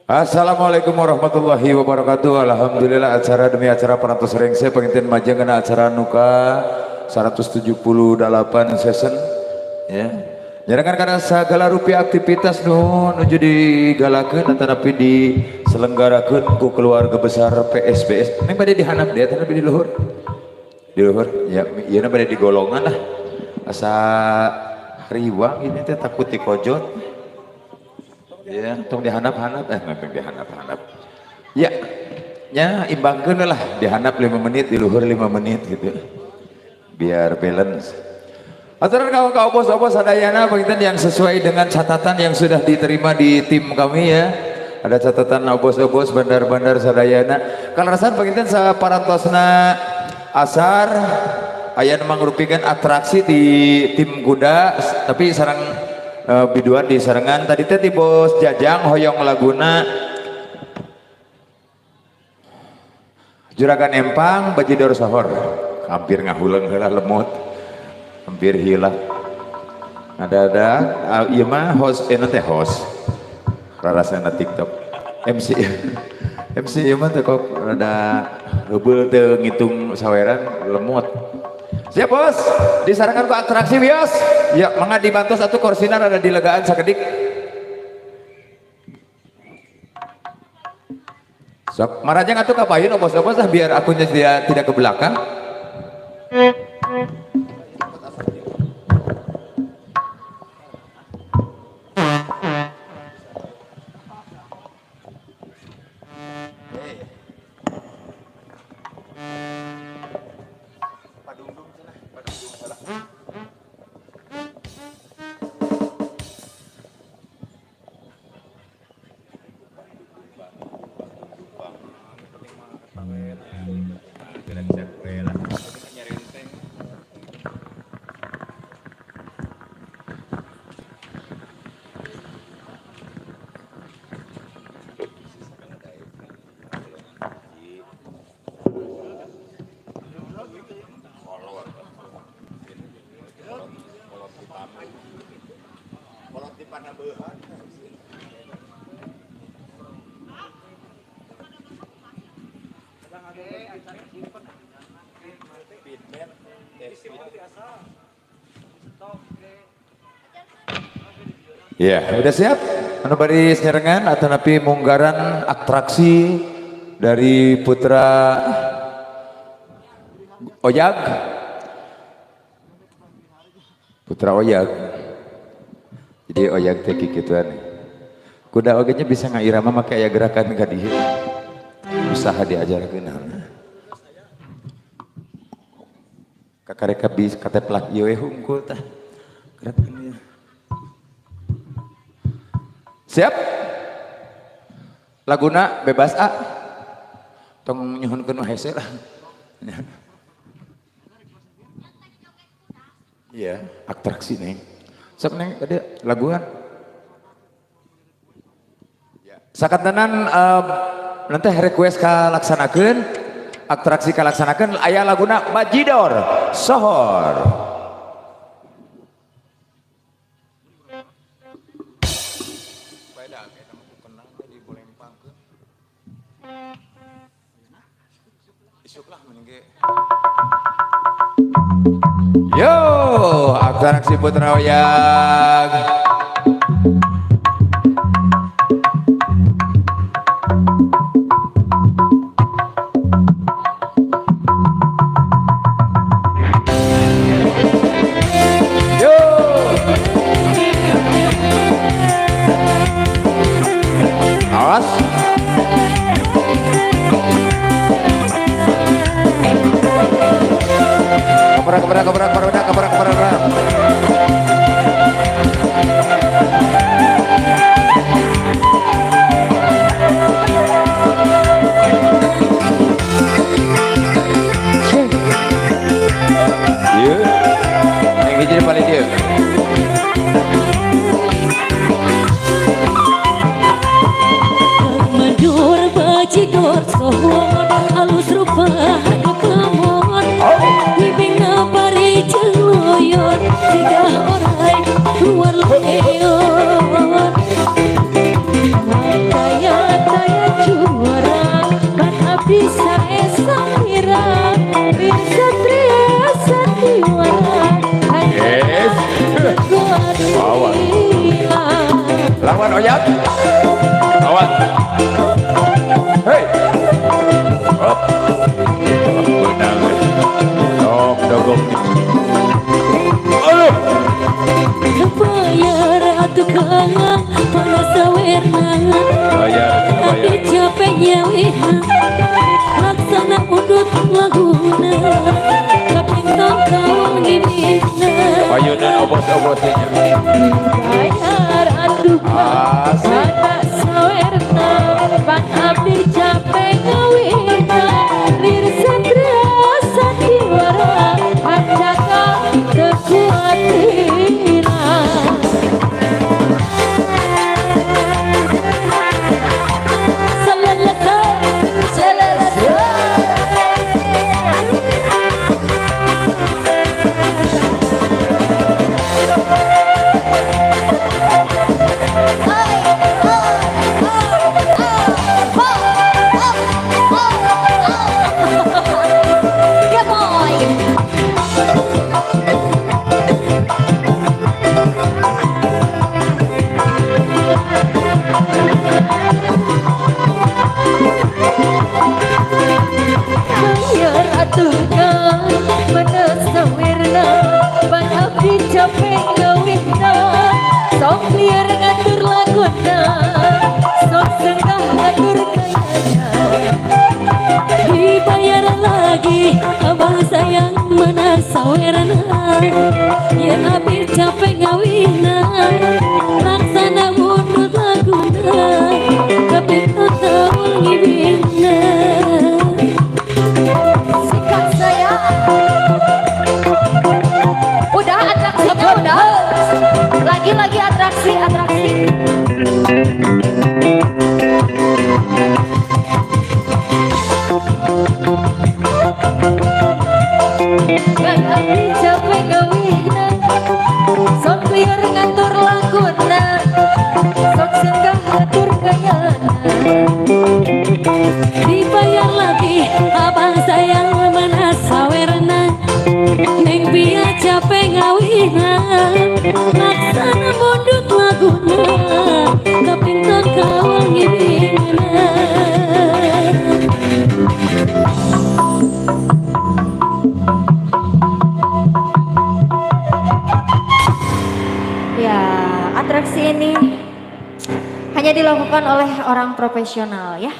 Assalamualaikum warahmatullahi wabarakatuh. Alhamdulillah acara demi acara parantos rengse penginten majeng kena acara nuka 178 season ya. Nyarengan karena segala rupiah aktivitas nu nuju digalakeun tetapi diselenggarakeun ku keluarga besar PSBS. Neng bade dihanap dia tapi di luhur. Di luhur ya, ieu bade di golongan lah. Asa riwang ini teh takut dikojot. Ya, tong dihanap-hanap, tong dihanap-hanap. Ya, nya imbangkeun lah, dihanap 5 menit, di luhur 5 menit gitu. Biar balance. Aturan kawan obos-obos sadayana panginten yang sesuai dengan catatan yang sudah diterima di tim kami ya. Ada catatan obos-obos bandar-bandar sadayana. Kalarasan panginten saparantosna asar aya nu mangrupikeun atraksi di tim kuda, tapi sareng biduan di sarengan tadi teh ti Bos Jajang hoyong laguna Juragan Empang Bajidor Sohor. Hampir ngahuleng heula lemot, hampir hilang. Ada ieu mah host, teh host rarasana TikTok MC MC ieu mah teh kok rada heubeul teu ngitung saweran lemot. Siap bos, disarankan ku atraksi bios. Ya, mangga dibantu satu korsina rada dilegaan sakedik. Sok, marajang atuh ka payun obos-obos lah biar akunnya tidak ke belakang. Ya, udah siap? Anu baris nyerengan atau napi munggaran atraksi dari Putra Oyag. Putra Oyag. Jadi Oyag teh kikituan. Kuda oge nya bisa ngairama make aya gerakan ka dieu. Usaha diajarkeun. Kakarek bis kateplak ieu we hungkul tah. Gerakan ieu. Siap? Laguna bebas a. Tong nyuhunkeun nu hese lah. Iya, atraksi neng. Sok neng tadi laguan. Sakantenan nanti request kalaksanakeun, atraksi kalaksanakeun aya laguna Bajidor Sohor. Yo, atraksi Putra Oyag. Yo. Awas. Keperak, keperak, keperak, keperak, keperak, keperak. Iya, yang hiji paling dia. Mandur bajidor sohor halus rupa. Oyat oyat. Awas. Hei. Hop. Benang. Dog dogong. Aduh. Bayar atuh kang panas sawerna. Bayar, Tapi bayar. Capek nyawina laksana undut laguna kapinton kawan ngibina. Payunan obos-obosnya. Bayar atuh kang Asik. panas sawerna pan abdi capek ngawina lir satria sandiwara ancaka teu kuatina. Salalala, salalala. Come on. Bayar atuh kang mana sawirna pan abdi capek gawihna sok liar ngatur laguna sok senggah ngatur kayana dibayar lagi abang sayang mana sawerna ya abdi capek gawihna laksana mundut laguna kapita taul ngibina. Sikat saya. Udah atraksinya udah. Lagi-lagi atraksi atraksi. Kan abdi capek gawihna sok liar ngatur laguna sok senggah ngatur kayana dibayar lagi abang sayang mana sawerna neng pia capek ngawihna laksana mundut laguna kapinton kawal ngibina. Ya, atraksi ini hanya dilakukan oleh orang profesional ya.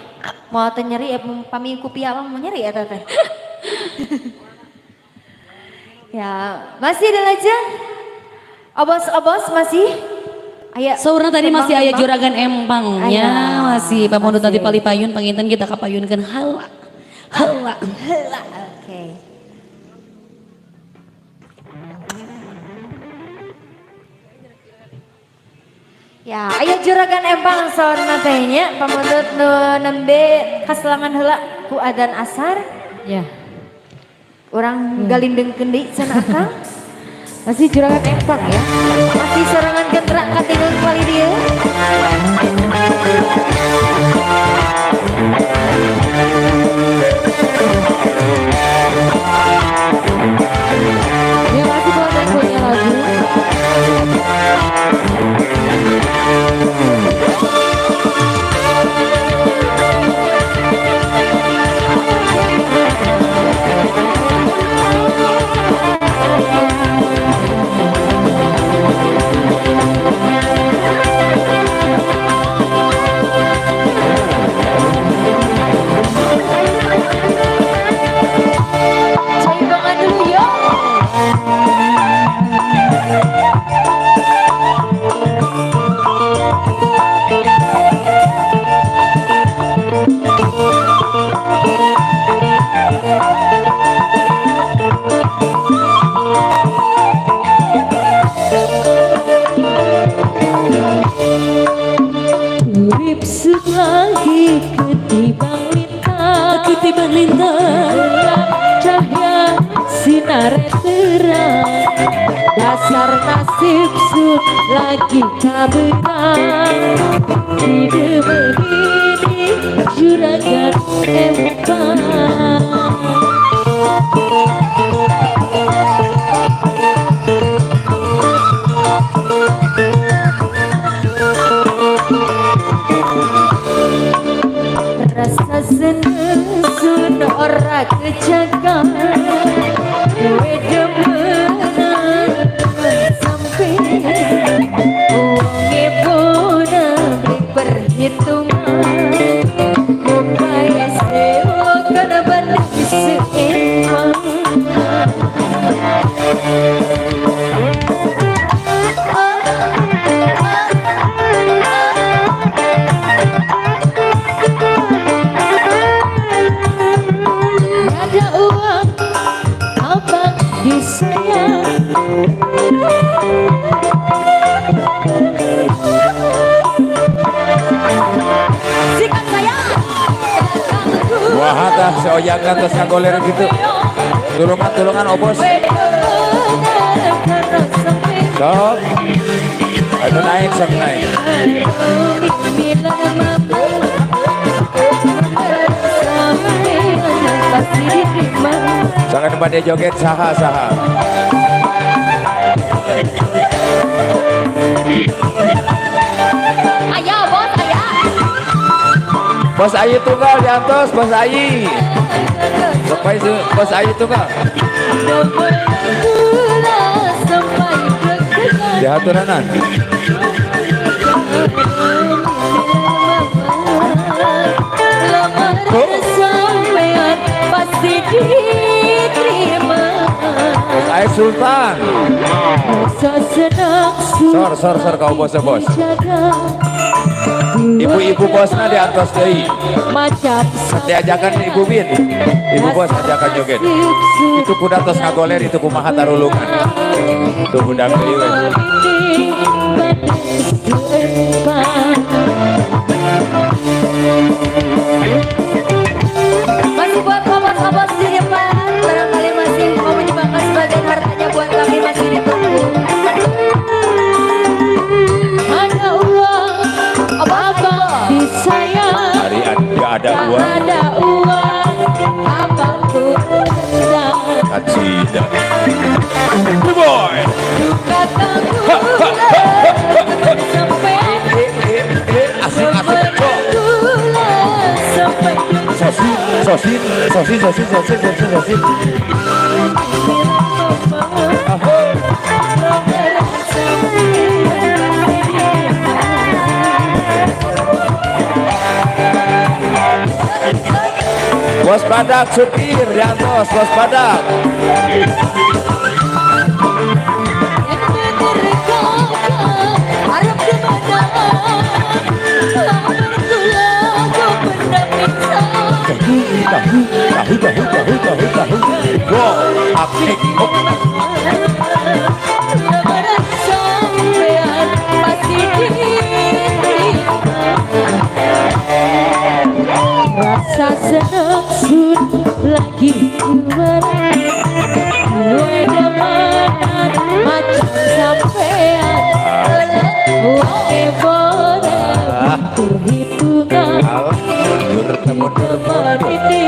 Mau teu nyeri ya pami kupia mah mau nyeri ya teteh. Ya, masih ada aja. Obos-obos masih. Aya. Saurna tadi masih aya tembang-tembang. Juragan empangnya Aya, masih pamundut tadi masih. Palipayun panginten kita kapayunkeun heula. Heula. Heula, oke. Ya, aya juragan empang saurna teh nya pamundut nu nembe kaselangan heula ku adzan asar. Ya. Urang galindengkeun deui cenah akang. Masih juragan empang ya. Masih sorangan genterak katingal kali dieu. Ya masih boleh punya lagu. Caibangan dulu yo. Urip lagi ketimbang lintang, ketimbang lintang, gelap cahaya sinar terang, dasar nasib sun lagi kaberang, tidak begini juragan empang. Dagang duwe demenan sampe wonge bono beli perhitungan upaya sewa kana banding seempang. Ada uang abang disayang. Sikat sayang. Wah, tah si oyangan terus ngagoler gitu. Tulungan tulungan, obos. Sok. Aduh, naik, sok naik. Pasti diterima. Jangan pada joget saha saha. Ayah bos ayah. Bos Ayi tunggal diantos, Bos Ayi. Sampai Bos Ayi tunggal. Sampai Dihaturanan. Lamaran sampean pasti diterima. Bos Ayi Sultan. Rasa senang. Sor sor sor kau bos bos. Ibu-ibu bosna diantos deui. Macam Diajakan Ibu Bin. Ibu bos ajakan joget. Itu kuda tos ngagoler itu kumaha tarulungan. Tuh budak deui we. Masih buat kobos-kobos di depan, barangkali masih mau menyumbangkan sebagian hartanya buat kami masih ditunggu. Ada uang, abang disayang. Hari nggak ada uang. Ada uang, abangku sedang. Kacida. Boy. Kataku sampai Asik asik. Cok. Sampai Sosin, sosin, sosin, sosin, sosin, sosin, sosin. Ahoy. Bos badak supir diantos, bos badak. Tahu, tahu, tahu, tahu, tahu, tahu. Go, up, kick, up. Rasa senang sun lagi juara. Gue demenan macam sampean. Oke boleh perhitungan. Alah, mundur, mundur, mundur. Ini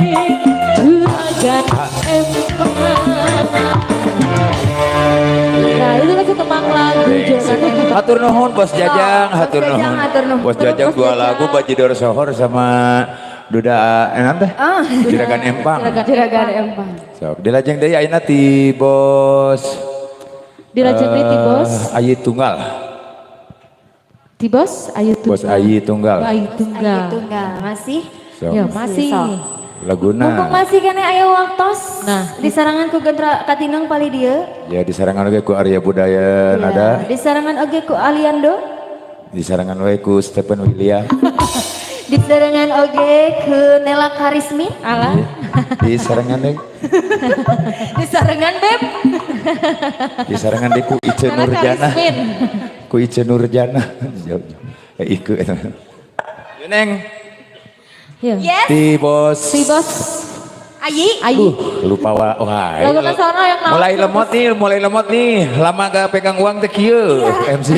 juragan empang. Nah, itu lagu tembang lagu Juragan Empang. Hatur nuhun Bos Jajang, hatur Bos Jajang, nuhun. hatur nuhun. Bos Jajang Bos dua Jajang. Lagu Bajidor Sohor sama Duda teh? Ah. Juragan Empang. Juragan empang. Sok, dilajeng deui ayeuna ti Bos Dilajeng deui ti Bos. Ayi Tunggal. Ti Bos Ayu Tunggal. Bos Ayi Tunggal. Ayu Tunggal. Tunggal masih. Sok. Ya, masih. Sok. Laguna. Mumpung masih kene aya waktos. Nah. Disarangan ku Gentra Katineng pali dieu. Ya disarangan oge ku Arya Budaya Nada, Disarangan oge ku Aliando. Disarangan we ku Stephen William. Disarangan oge ku Nela Karismi. Alah. Disarangan deui. Disarangan Beb. Disarangan deui ku Ice Nela Nurjana. Karismin. Ku Ice Nurjana. Jauh-jauh. Eh iku eta. Yo Neng, Ya. Yes. ti Bos. Ti Bos Ayi. Ayu. Lupa wa wah. Lagu nasional yang lawas. Mulai lemot nih, mulai lemot nih. Lama gak pegang uang teh kieu MC.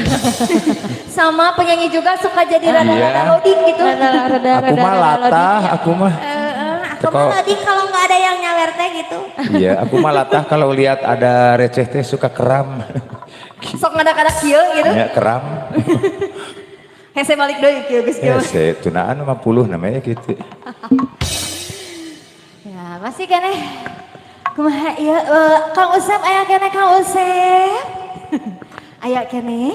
Sama penyanyi juga suka jadi rada-rada Iya. loading gitu. Rada rada Aku mah rada latah, aku mah. Aku mah loading kalau nggak ada yang nyawer teh gitu. Iya, aku mah latah kalau lihat ada receh teh suka keram. Sok ngadak-ngadak kieu gitu. Ya, keram. Hese balik deui kieu geus kieu. Hese, tunaan 50 namanya gitu. Ya, masih keneh. Kumaha ieu Kang Usep aya keneh Kang Usep? Aya keneh?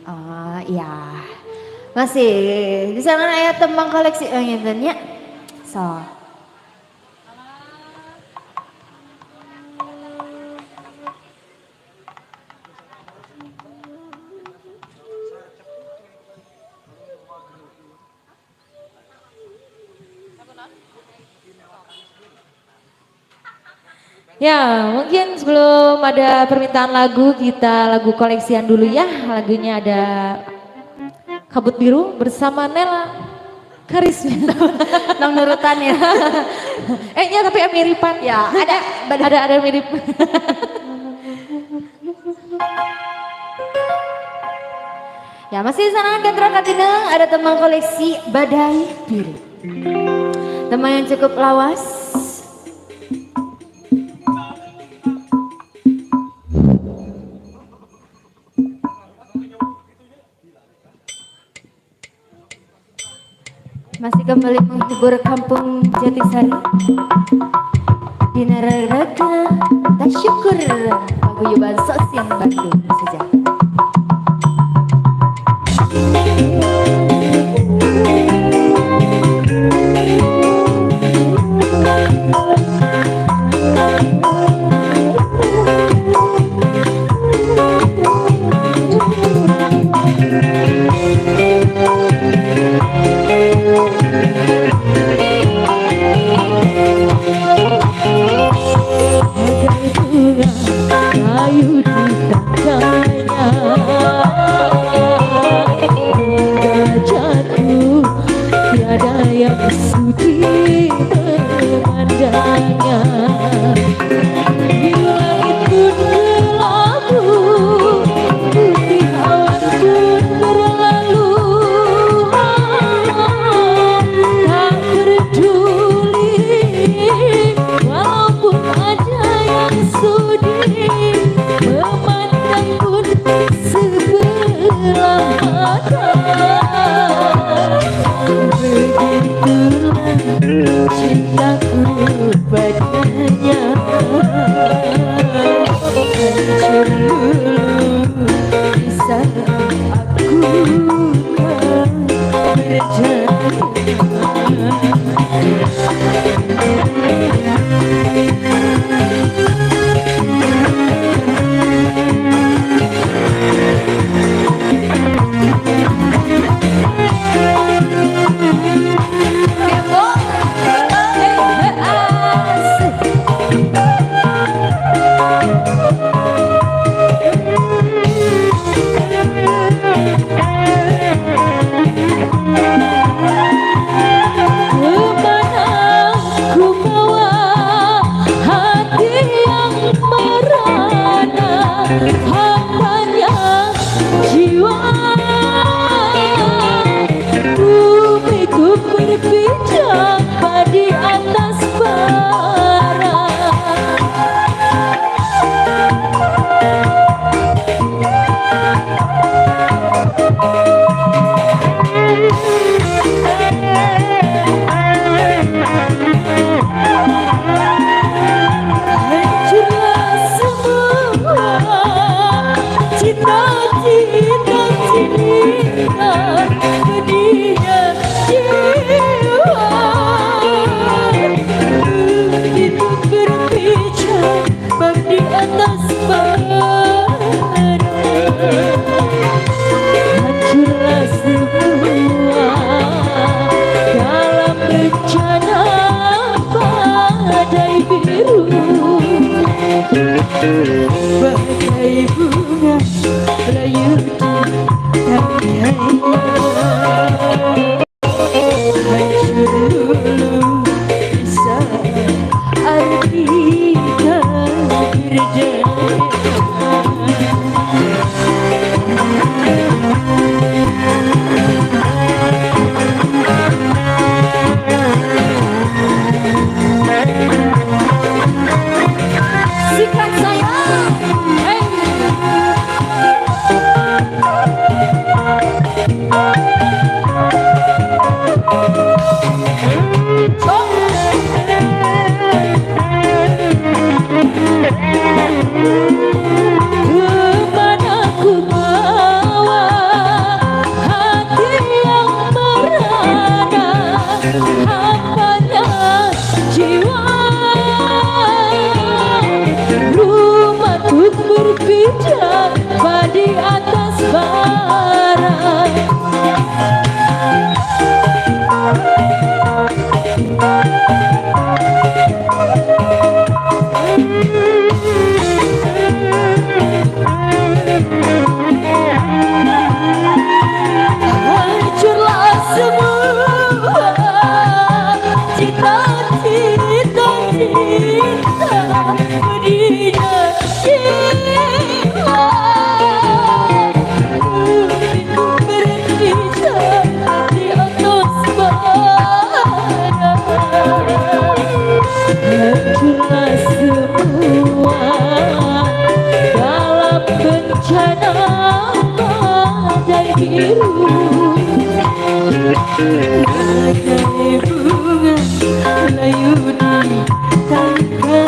Oh iya. Masih di sana aya tembang koleksi ngenten nya. So. Ya, mungkin sebelum ada permintaan lagu, kita lagu koleksian dulu ya. Lagunya ada Kabut Biru bersama Nella Kharisma. Nang nurutan ya. Ya tapi miripan. Ya, ada ada mirip. Ya, masih di sana Gandra Katineng ada teman koleksi Badai Biru. Teman yang cukup lawas. Masih kembali menghibur kampung Jatisari. Dina reraga tasyukur paguyuban sosial Bandung saja. Kayu di tangannya, hingga jatuh tiada yang sudi memandangnya. Di langit pun kelabu, putih awan pun berlalu, tak peduli walaupun ada yang sudi memandang pun sebelah mata. Begitulah cintaku padanya, hancur luluh bisa aku tak percaya. Kemana ku bawa hati yang merana, hambanya jiwa. Bumi ku berpijak di atas bara. Hancurlah semua cita-cita cinta, pedihnya jiwa. Begitu berpijak di atas bara. Hancurlah semua dalam rencana badai biru. Bagai bunga layu di tangkainya, hancur luluh bisa arti tak berdaya. Sikat sayang. Badai biru bagai bunga layu di tangkainya.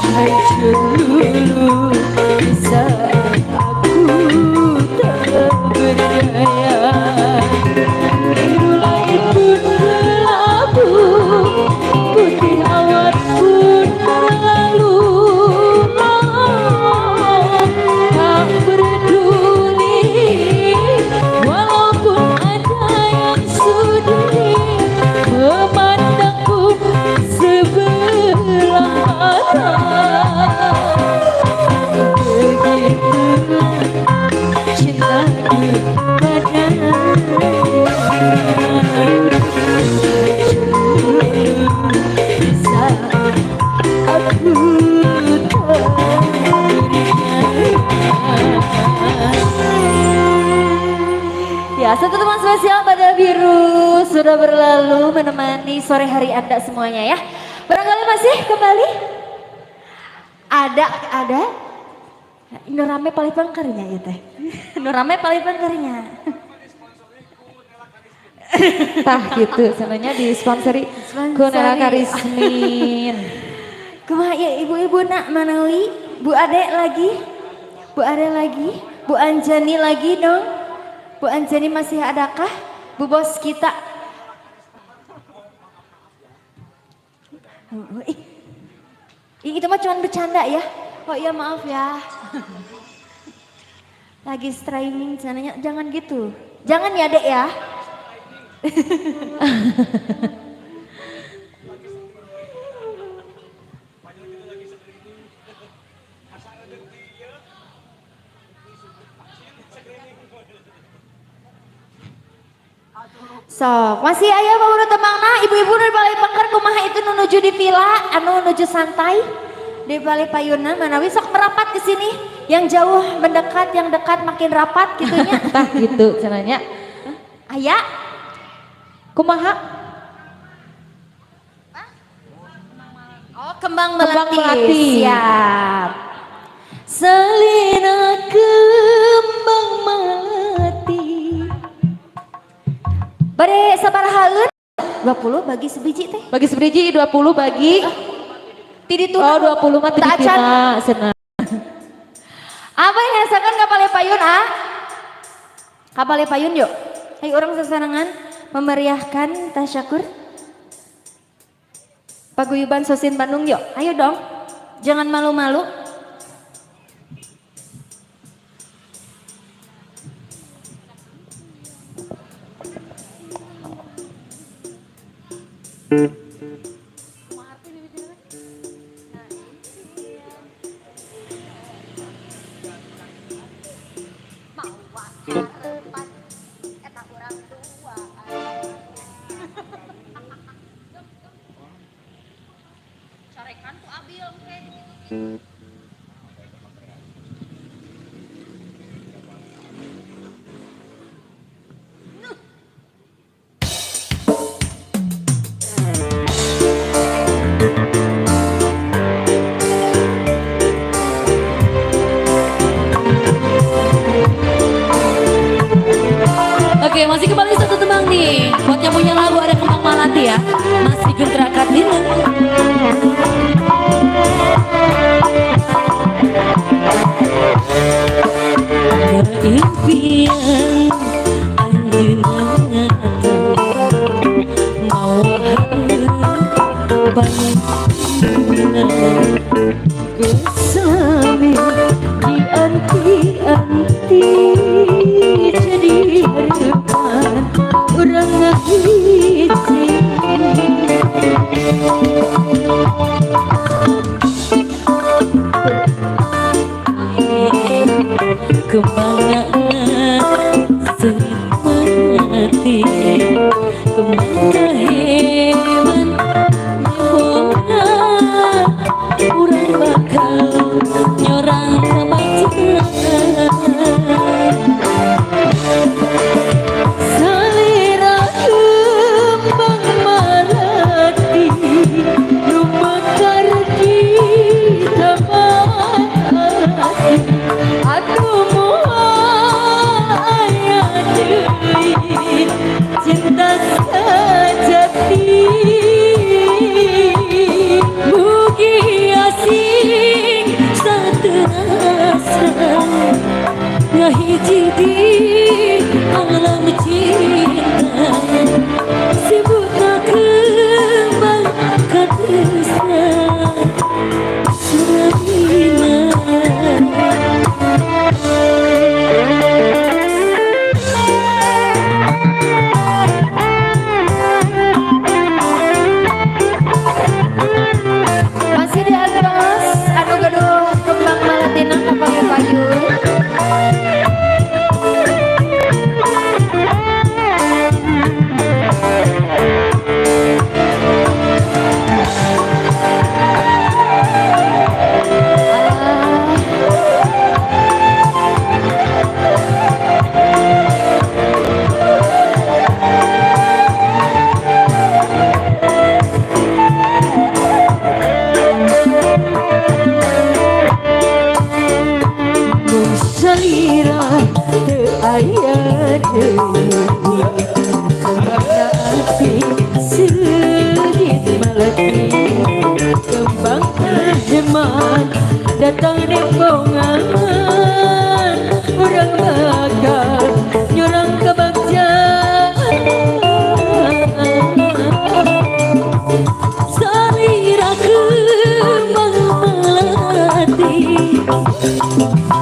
Hai celulu di saat aku tak berdaya, biru langit pun berlabu, putih awan pun berlalu. Tak peduli walaupun ada yang sudi memandangku sebelah mata. Begitulah cintaku padanya. Di saat aku tak berdaya. Ya, satu teman spesial pada biru sudah berlalu menemani sore hari Anda semuanya ya. Barangkali masih kembali? Ada. Nu rame paling pangkernya ya teh. Nu rame paling pangkernya. Tah gitu, sebenarnya disponsori ku Nela Karismin. Kumaha ya ibu-ibu nak manawi, Bu Ade lagi, Bu Ade lagi, Bu Anjani lagi dong. Bu Anjani masih adakah? Bu bos kita. Ih, itu mah cuma bercanda ya. Oh iya maaf ya. Lagi streaming sananya, jangan gitu. Jangan ya dek ya. Sok, masih aya baru temangna ibu-ibu nu balik pengker kumaha itu nu nuju di villa anu nuju santai di balik payuna manawi sok merapat ke sini, yang jauh mendekat, yang dekat makin rapat gitunya. Tah gitu cenanya. Aya kumaha? Oh, kembang melati. Kembang melati. Siap. Selina kembang melati. Bade sabaraha 20 bagi sebiji teh. Bagi sebiji 20 bagi Ti ditu. Oh, 20 mah ti dituna cenah. Apa yang ngasakan ka Palih Payun ah? Ka Palih Payun yuk. Ayo orang sesarengan memeriahkan tasyakur. Paguyuban Sosin Bandung yuk. Ayo dong. Jangan malu-malu. Oke, masih kembali satu tembang nih. Buat yang punya lagu ada Kembang Malati ya. Masih Guntra Kartini. Impian anjeunna mau banyak Gesami dianti-anti jadi harapan urang ngahiji. Kemana sengit mati, kemana hewan nyebona, urang bakal nyorang kamacetan. Salira kembang melati nu mekar di taman hati. Atuh Ngahiji di alam cinta, sibukna kembang katresna Salamina. Masih di atas anu gaduh kembang malatina ka payun. Mung salira teu aya deui, kembangna ati seungit malati, kembang terjeman datang nembongan, urang bakal nyurang kebagjaan. Salira kembang melati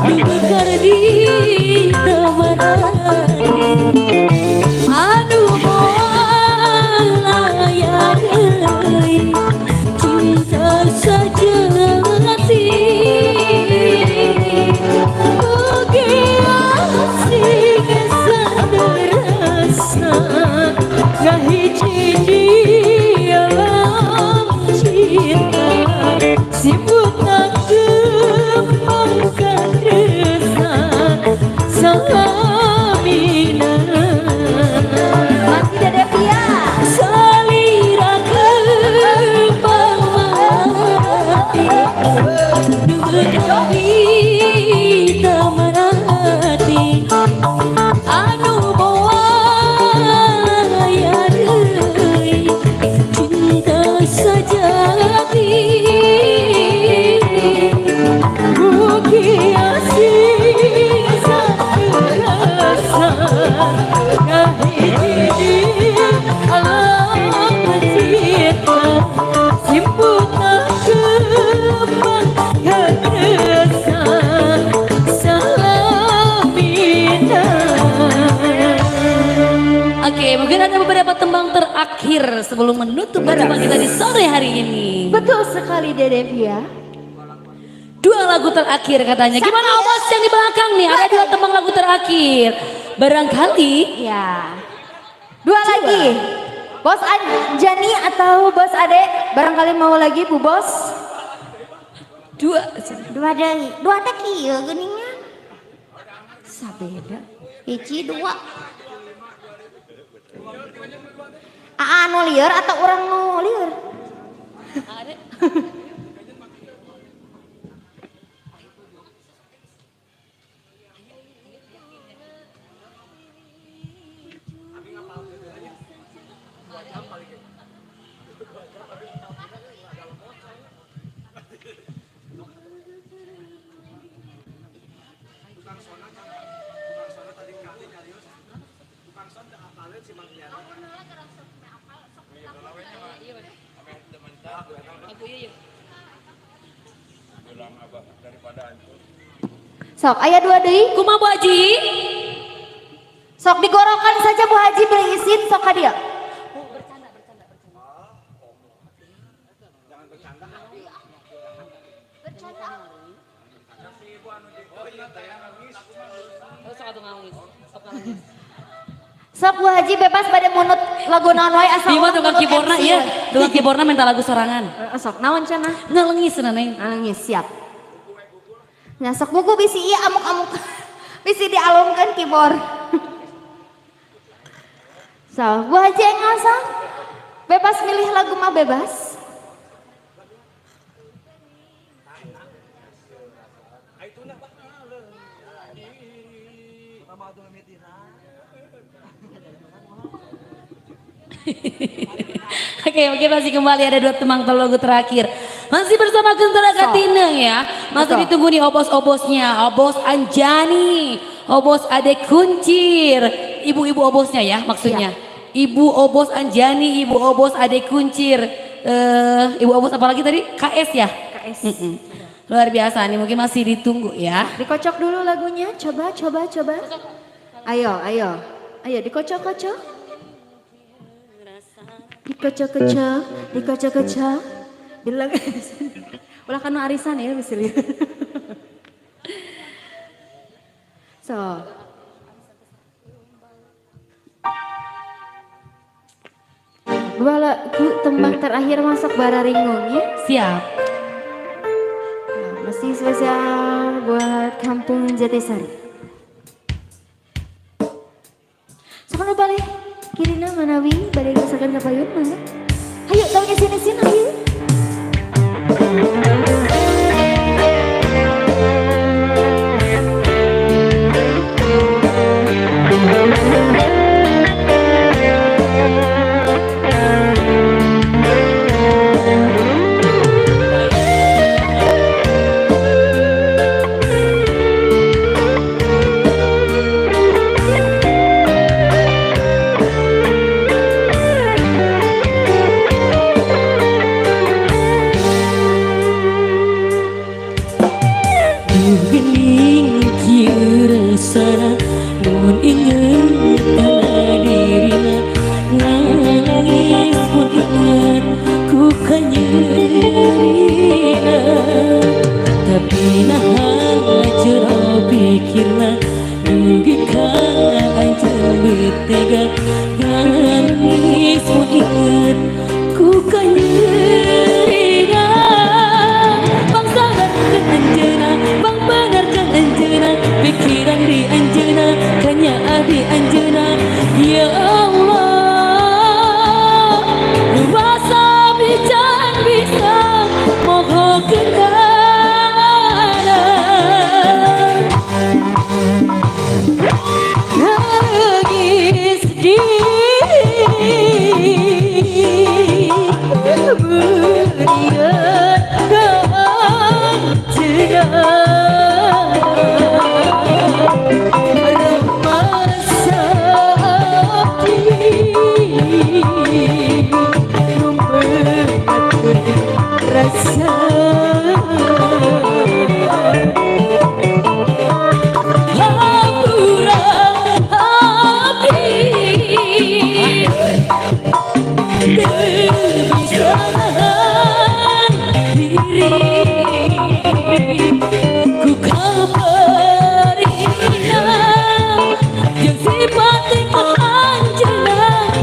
dibekar di taman hati, anu moal aya deui cinta sejati. Oge asing saderasa ngahiji di alam cinta, sibukna kembang katresna salamina. Masih Dede Pia. Salira kembang melati di taman hati, anu moal aya deui cinta sejati. Mugi asing saterasa ngahiji di alam cinta, simputna kembang katresna salamina. Oke, mungkin ada beberapa tembang terakhir sebelum menutup pertemuan kita di sore hari ini. Betul sekali, Dede Pia. Dua lagu terakhir katanya. Gimana Obos yang di belakang nih? Ada dua tembang lagu terakhir. Barangkali Ya. Dua lagi. Bos Anjani atau Bos Ade, barangkali mau lagi, Bu Bos. Dua. Dua deui. Dua teh kieu geuningnya. Sabeda. Hiji dua. Aa nu lieur atau urang nu lieur? Ade. Sok, aya dua deui. Kumaha, Bu Haji? Sok digorokan saja, Bu Haji, beri izin sok ka dieu. Bercanda, bercanda, bercanda. Oh, sok atuh nangis. Sok nangis. Sok, Bu Haji, bebas pada munut lagu naon wae asal Bima urang tukang munut keyboardna MC iya, we. Tukang keyboardna minta lagu sorangan. Heeh, sok naon cenah? Ngalengis cenah, Neng. Nangis siap. Nah, sok buku bisi ieu amuk-amuk. Bisi dialungkeun keyboard. So, Bu Haji enggal sok. Bebas milih lagu mah bebas. Oke, oke, masih kembali ada dua tembang lagu terakhir. Masih bersama Gentara Katineng ya. Masih ditunggu nih obos-obosnya. Obos Anjani, Obos Ade Kuncir. Ibu-ibu obosnya ya maksudnya. Iya. Ibu Obos Anjani, Ibu Obos Ade Kuncir. Ibu Obos apalagi tadi? KS ya? KS. Luar biasa nih, mungkin masih ditunggu ya. Dikocok dulu lagunya, coba, coba, coba. Ayo, ayo. Ayo dikocok-kocok. Dikocok-kocok, dikocok-kocok. Bilang ulah kanu arisan ya misalnya. So. Dua lagu tembang terakhir masuk bararingung ya. Siap. Nah, masih spesial buat Kampung Jatisari. Sok balik kirina manawi bade rasakan ka payun mangga. Hayu tong isin-isin hayu. Gening kieu rasana mun inget kana dirina, nangis mun inget ku kanyerina, tapi naha jero pikirna dugi ka anjeun betega, nangis mun inget ku kanyerina. Bangsadarkeun anjeunna, bang benarkeun anjeunna, pikiran di anjeunna, kanyaah di anjeunna. Ya Allah, rasa bican bisa moho kendana. Nangis di berian rasa hampura abdi teu bisa nahan diri ku kabarina jeung sifat ka anjeunna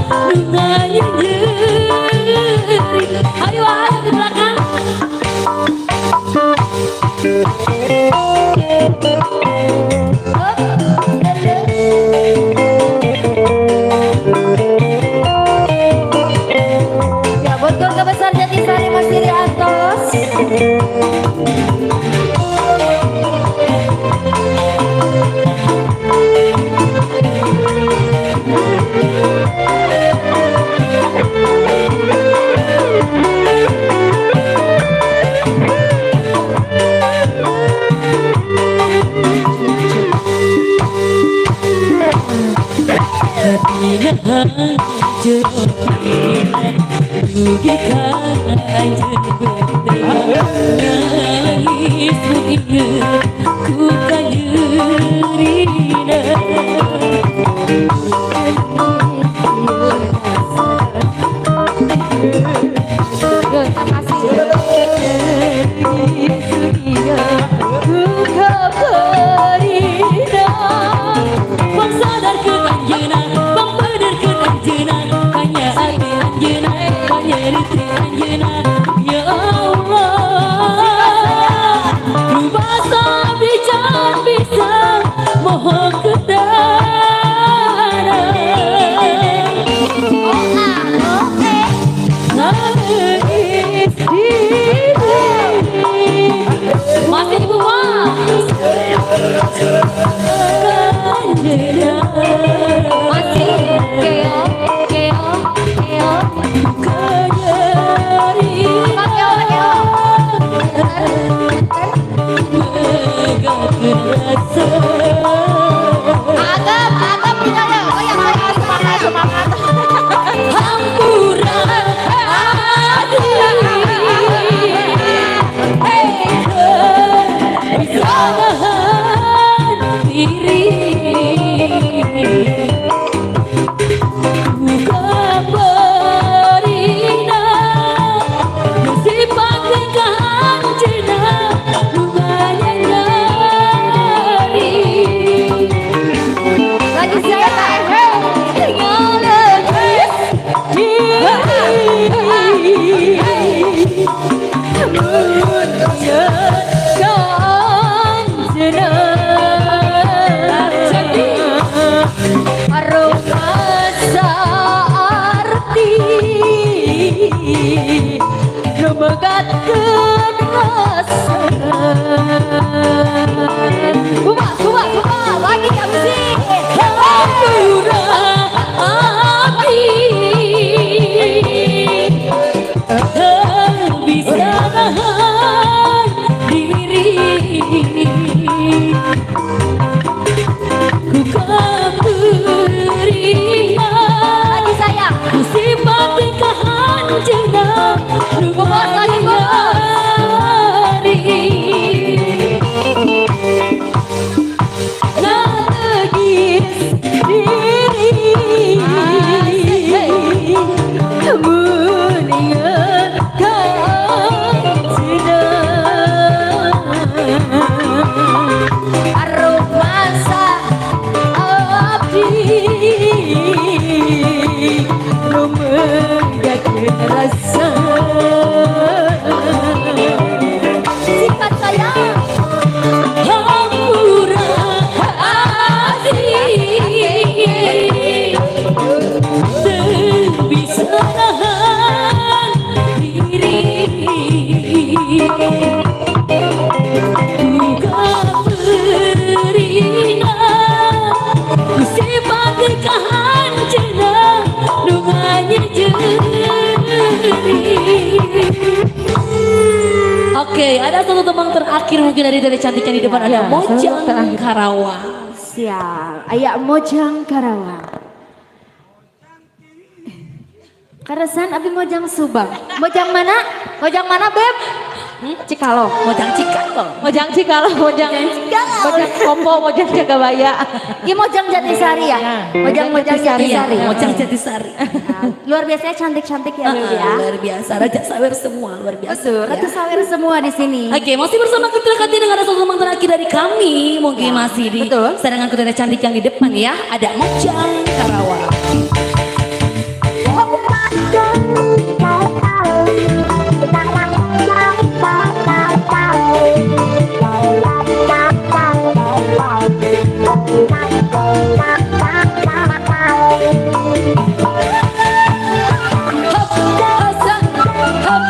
nu nganyeri. Ayo ayo di belakang. Ya, buat keluarga besar Jatisari masih di atas. Tapi naha jero pikirna dugi ka anjeun betega, nangis mun inget ku kanyerina. Terima kasih. Ku kabarina, bang sadarkeun anjeunna, bang benerkeun anjeunna, kanyaah di anjeunna, kanyeri ti anjeunna. Ya Allah, rubasa bican bisa moho kedana. Nangis diri masih Ibu Mas. Masih keo keo keo. Apa keo keo? Megah rasa. Diri ku kabarina sifat ka anjeunna nu nyari. Lagi siapa? Ngalengis diri mun inget ka anjeunna jadi Aromasa arti nu megatkeun rasa. Kumaha, kumaha, kumaha. Lagi habisin. Hampura abdi teu bisa nahan diri ku kaperina Lagi sayang. ku sifat ka anjeunna nu Bos, lagi, bos. nyari. Nangis diri mun inget ka anjeunna. Aromasa Abdi nu megatkeun rasa. Sifat sayang. Hampura abdi teu bisa nahan diri ku kaperina ku sifat ka anjeunna nu nganyejeri. Oke, ada satu teman terakhir mungkin dari cantiknya di depan ada Ya, Mojang satu terakhir. Karawang. Siap. Aya Mojang Karawang. Karesan abi Mojang Subang. Mojang mana? Mojang mana, Beb? Cikalong. Mojang Cikalong. Mojang Cikalong, Mojang Cikalong. Mojang Kopo, Mojang Jagabaya. Ini Mojang Jatisari ya? Iya. Mojang Mojang Jatisari. Jatisari. Iya, Mojang Jatisari. Nah, luar biasanya cantik-cantik ya, Beb ya. Luar biasa, Raja Sawer semua, luar biasa. Betul, ya. Ratu Sawer semua di sini. Oke, masih bersama Kutra Kanti dengan ada satu teman terakhir dari kami. Mungkin masih di Betul. sarangan Kutra cantik yang di depan ya. Ada Mojang Karawang. Hop, hasa, hop, hop.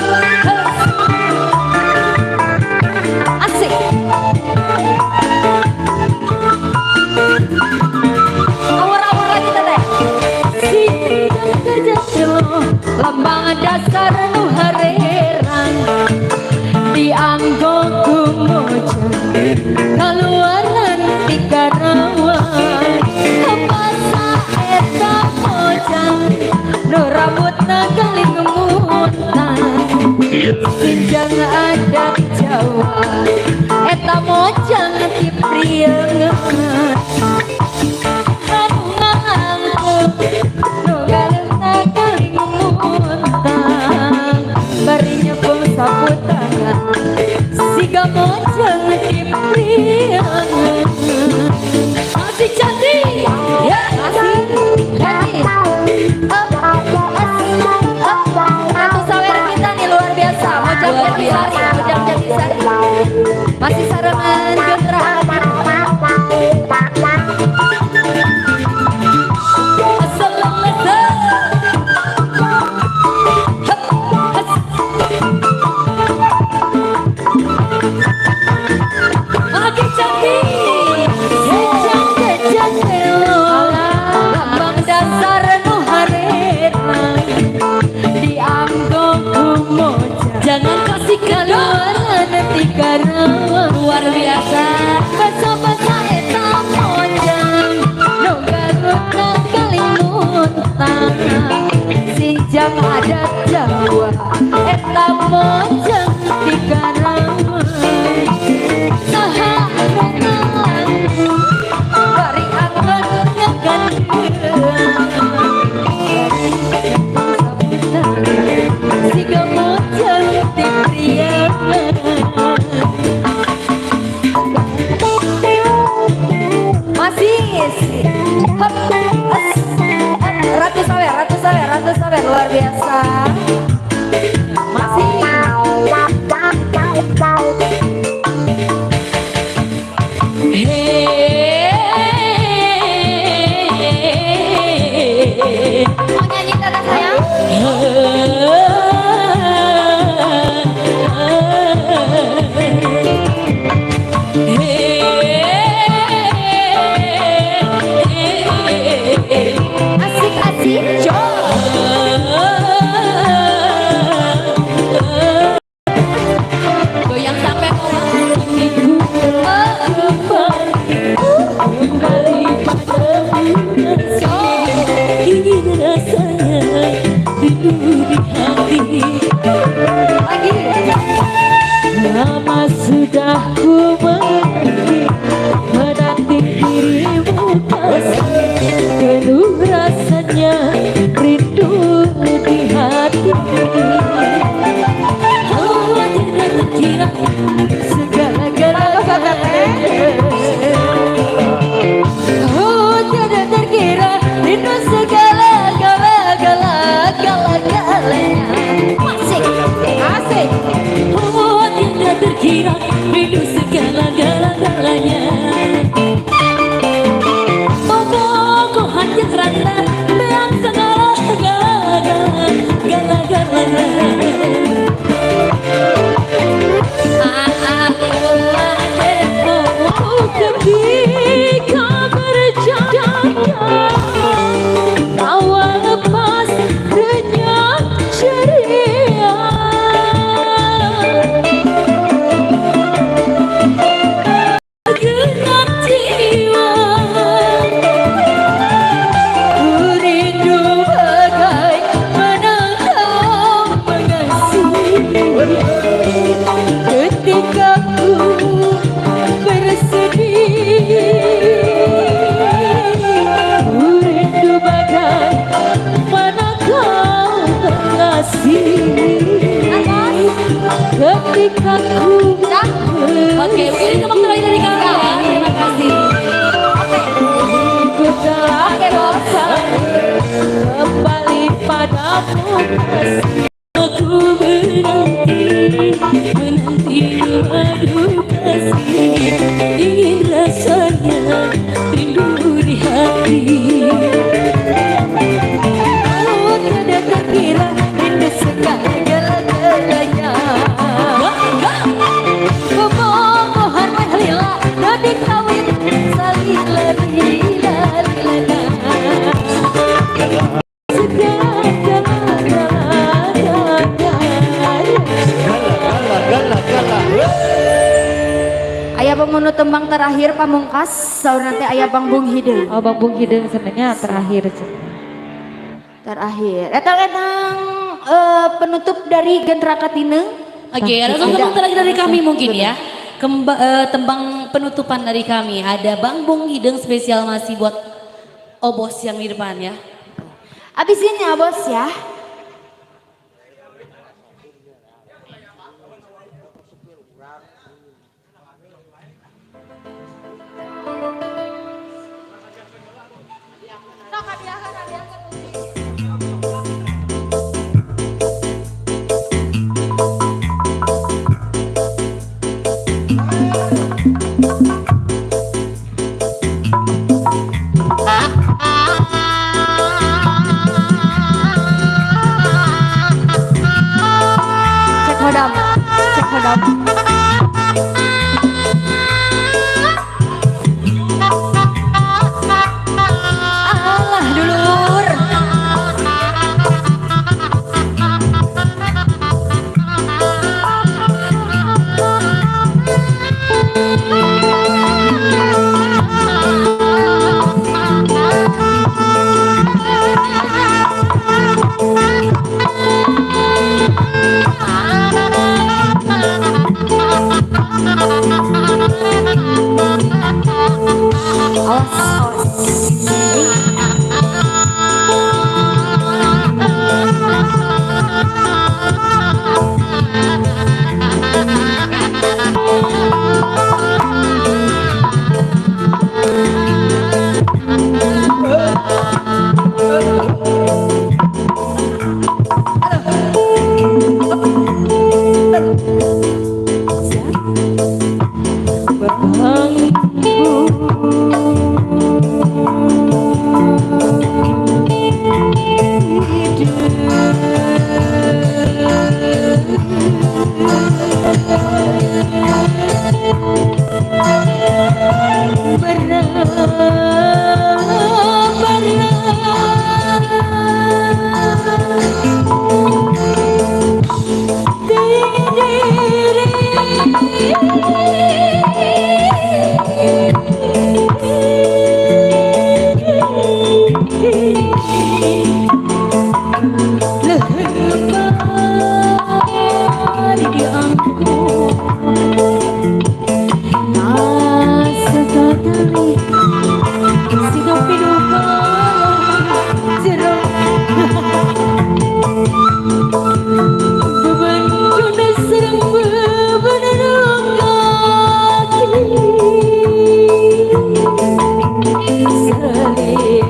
Asik. Awur-awur lagi teteh. Sidang kerja selo, lambang dasar nu harerang dianggo ku mojang kaluaran ti Karawang. Basa eta mojang nu rambutna galing mutan sinjang adat Jawa eta mojang ti Priangan anu ngangkung nu galeungna galing muntang bari nyepeng sapu tangan siga mojang ti Priangan. Masih cantik. Ya. Asik. Cantik. Up, up, up. Ratu Sawer kita nih luar biasa. Mojang Luar Jatisari, biasa. Mojang Jatisari. Hop, as, ratu sawer, ratu sawer, ratu sawer, luar biasa. Masih. Hey. Mau nyanyi teteh sayang? Asik asik. Goyang sampai kembali padamu, ingin rasanya rindu di hati. Lagi. Lama sudah ku menanti, menanti dirimu kasih. Penuh rasanya rindu di hati. Oh, tidak terkira Segala-galanya. Oh, tidak terkira rindu segala-gala-gala-gala-galanya. Asik. Asik. Oh, tidak terkira rindu segala-gala-galanya. Bobogohan yang rata beak segala-gala-gala-gala-galanya. Ketika berjalan tawa lepas renyah ceria. Genap jiwa. Ku rindu bagai menangkap pengasih. Ketika ku bersedih, ku rindu bagai mana kau pengasih. Ketika ku Oke, mungkin itu waktu lagi dari kami ya. Terima kasih. Ku telah bosan kembali padamu kasih. Aku menanti, menanti madu kasih. Ingin rasanya rindu di hati. Oh, tidak terkira rindu segala-galanya. Bobogohan weh lila, dadi kawin salila lila lila. Segala-galanya. Aya pemenuh tembang terakhir pamungkas, saur nanti aya Bang Bung Hideung. Oh, Bang Bung Hideung sebenarnya terakhir. Terakhir. Etang etang penutup dari Gentra Katineng. Oke, ada tembang terakhir dari kami mungkin ya. Tembang penutupan dari kami. Ada Bang Bung Hideung spesial masih buat Obos yang di depan ya. Abisin ya bos ya. Cek hodam, cek hodam. Alah dulur. Awas, awas.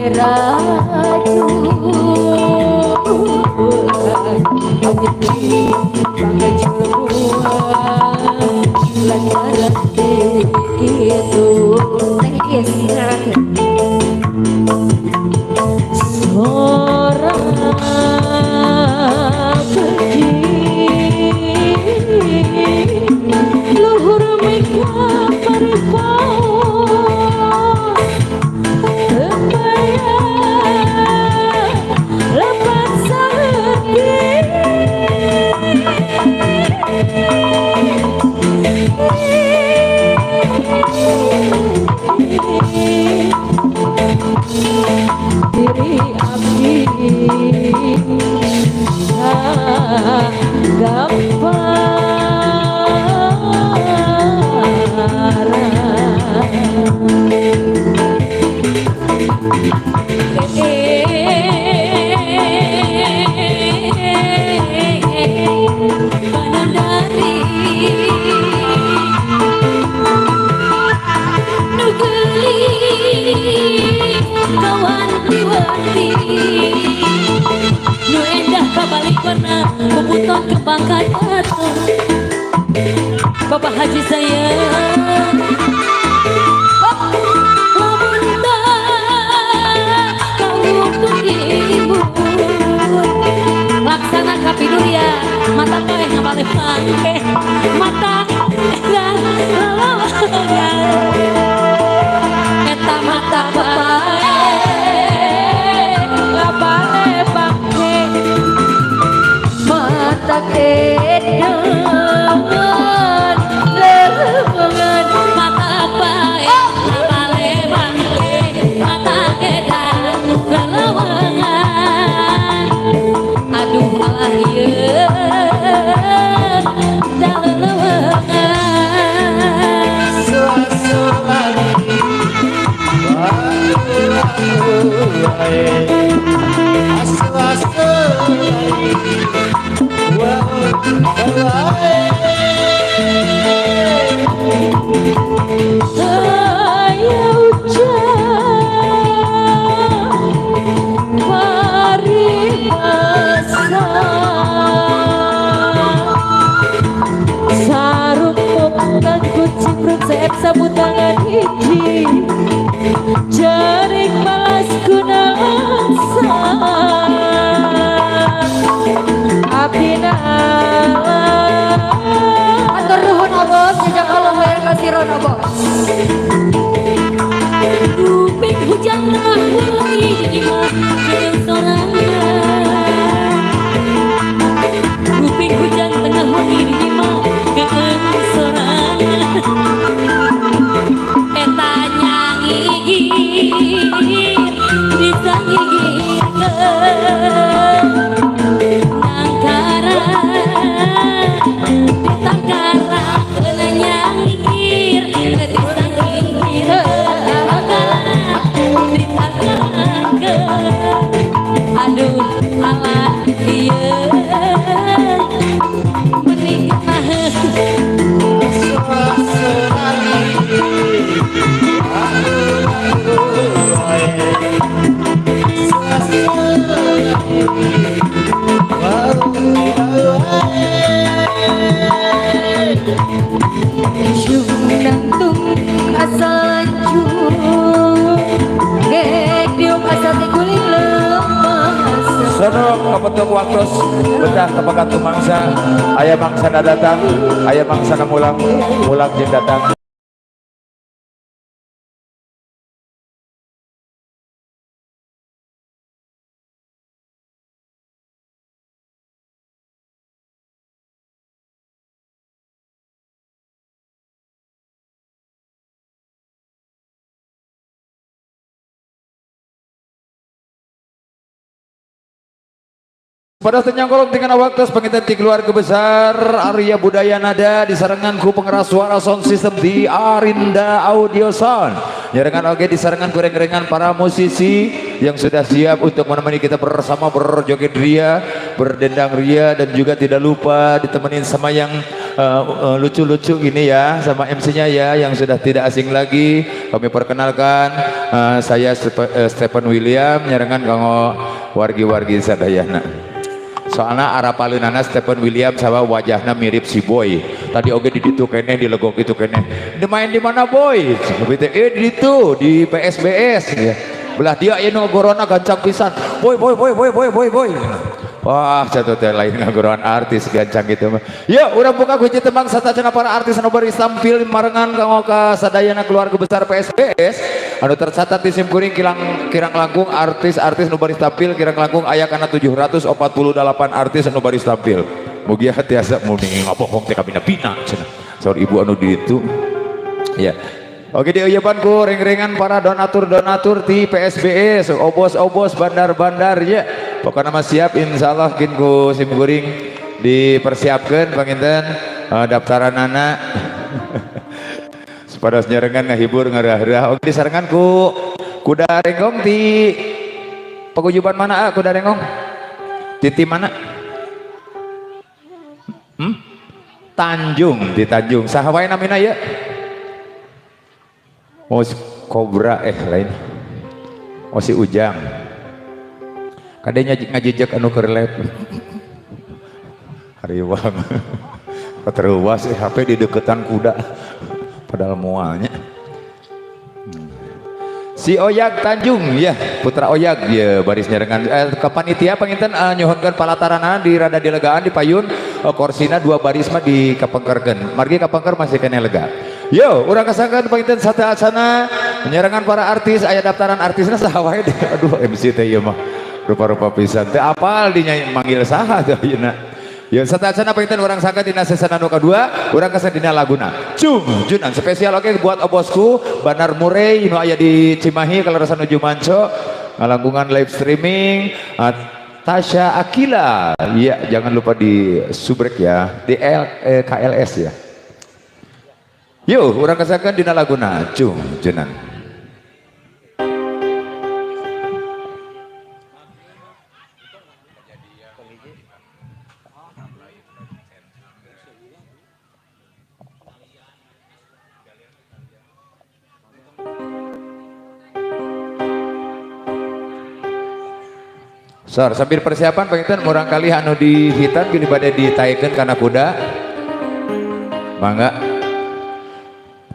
Racun lantaran kitu. Teh Iis. Sora pergi luhur mega parpaon tebayang lepat sahepi. Diri abdi gamparan. Panandari nu geulis kawanti-wanti, nu endah kabalik warna puputon kembang kadaton. Bapak Haji sayang, lamun tah kawutung ibu laksana kapiduria mata poe ngabale pangke mata edan lalawangan eta mata pae Ngabale pangke mata edan lelewangan mata pae ngabale pangke mata edan lalawangan. Aduh alah ieu dalelewangan. Asu-asu lagi, asu-asu lagi, wow, Aya hujan paribasa sarung mukang kuciprut seep sapu tangan hiji jaring malas gunalangsa abdi nala. Atur nuhun Obos, jazakallah khair kasiron Obos. Rupik hujan tengah wengi di imah keung sorangan. Rupik hujan tengah wengi di imah keung sorangan. Eta nyangigir disangigirkeun nangkara ditangkarakeun nyangigir disangigirkeun ditangkarakeun. Aduh alah ieu meni naheun. Asu-asu lagi, asu-asu lagi, wow, Nangtung asal lancung gek diuk asal tiguling lemah. Sono kapetung waktos betah tepakat mangsa aya mangsana datang aya mangsana mulang mulang jeung datang. Pada senyangkolong dengan waktu penginten di keluarga besar Arya Budaya Nada disarengan ku pengeras suara sound system di Arinda Audio Sound. Nyarengan oge disarengan goreng-gorengan para musisi yang sudah siap untuk menemani kita bersama berjoget ria, berdendang ria, dan juga tidak lupa ditemenin sama yang Lucu-lucu gini ya sama MC-nya ya yang sudah tidak asing lagi. Kami perkenalkan, saya Stephen William nyarengan kanggo wargi-wargi sadayana. Soalnya arapaleunana Stephen William sama wajahnya mirip si Boy. Tadi oge di ditu keneh, di legok itu keneh. Di main di mana, Boy? Di ditu di PSBS ya. Belah dia ieu nu gorona gancang pisan. Boy, Boy, Boy, Boy, Boy, Boy, Boy. Wah, satu teh lain ngagoroan artis gancang gitu mah. Yuk, urang buka kunci tembang satacana para artis anu baris tampil marengan kanggo ka sadayana keluarga besar PSBS anu tercatat di sim kuring kirang kirang langkung artis-artis nu baris tampil kirang langkung aya kana 748 artis anu baris tampil. Mugia tiasa muni ngabohong teh kabina-bina cenah. Saur ibu anu di ditu. Ya. Oke, dieuyepan ku ring-ringan para donatur-donatur di PSBS, obos-obos, bandar-bandar ya. Pokoknya mah siap, insya Allah kin ku sim kuring dipersiapkan panginten daftaran anak supados nyarengan ngahibur ngarah-rah. Oke, disarengan ku kuda renggong di paguyuban mana, ah, kuda renggong? Titi mana? Hmm? Tanjung, di Tanjung. Saha wae namina ya? Oh, si Kobra, lain. Oh, si Ujang. Kadenya ngajejek anu keur lep. Hariwang. Keteruas HP di deketan kuda. Padahal mualnya. Si Oyag Tanjung ya, Putra Oyag ya baris nyarengan ke panitia panginten nyuhunkeun palatarana di rada dilegaan di payun, korsina dua baris mah di kapengkerkeun. Margi kapengker masih keneh lega. Yo, urang kasangkan panginten sate acana menyarangan para artis, aya daftaran artisna saha wae deh. Aduh, MC teh ieu mah rupa-rupa pisan. Teu apal dinya manggil saha teh ayeuna. Ya, sate acana panginten urang sangka dina season anu kadua, urang kasang dina laguna. Cung, junan spesial oke buat obosku Bandar Murray nu aya di Cimahi kaleresan nuju manco ngalangkungan live streaming, Tasya Akila. Iya, jangan lupa di subrek ya, di KLS ya. Yuk, urang kasangkan dina laguna Cung Junan. Sor, sambil persiapan panginten murang kali anu di hitan gini bade ditaikeun kana kuda. Mangga.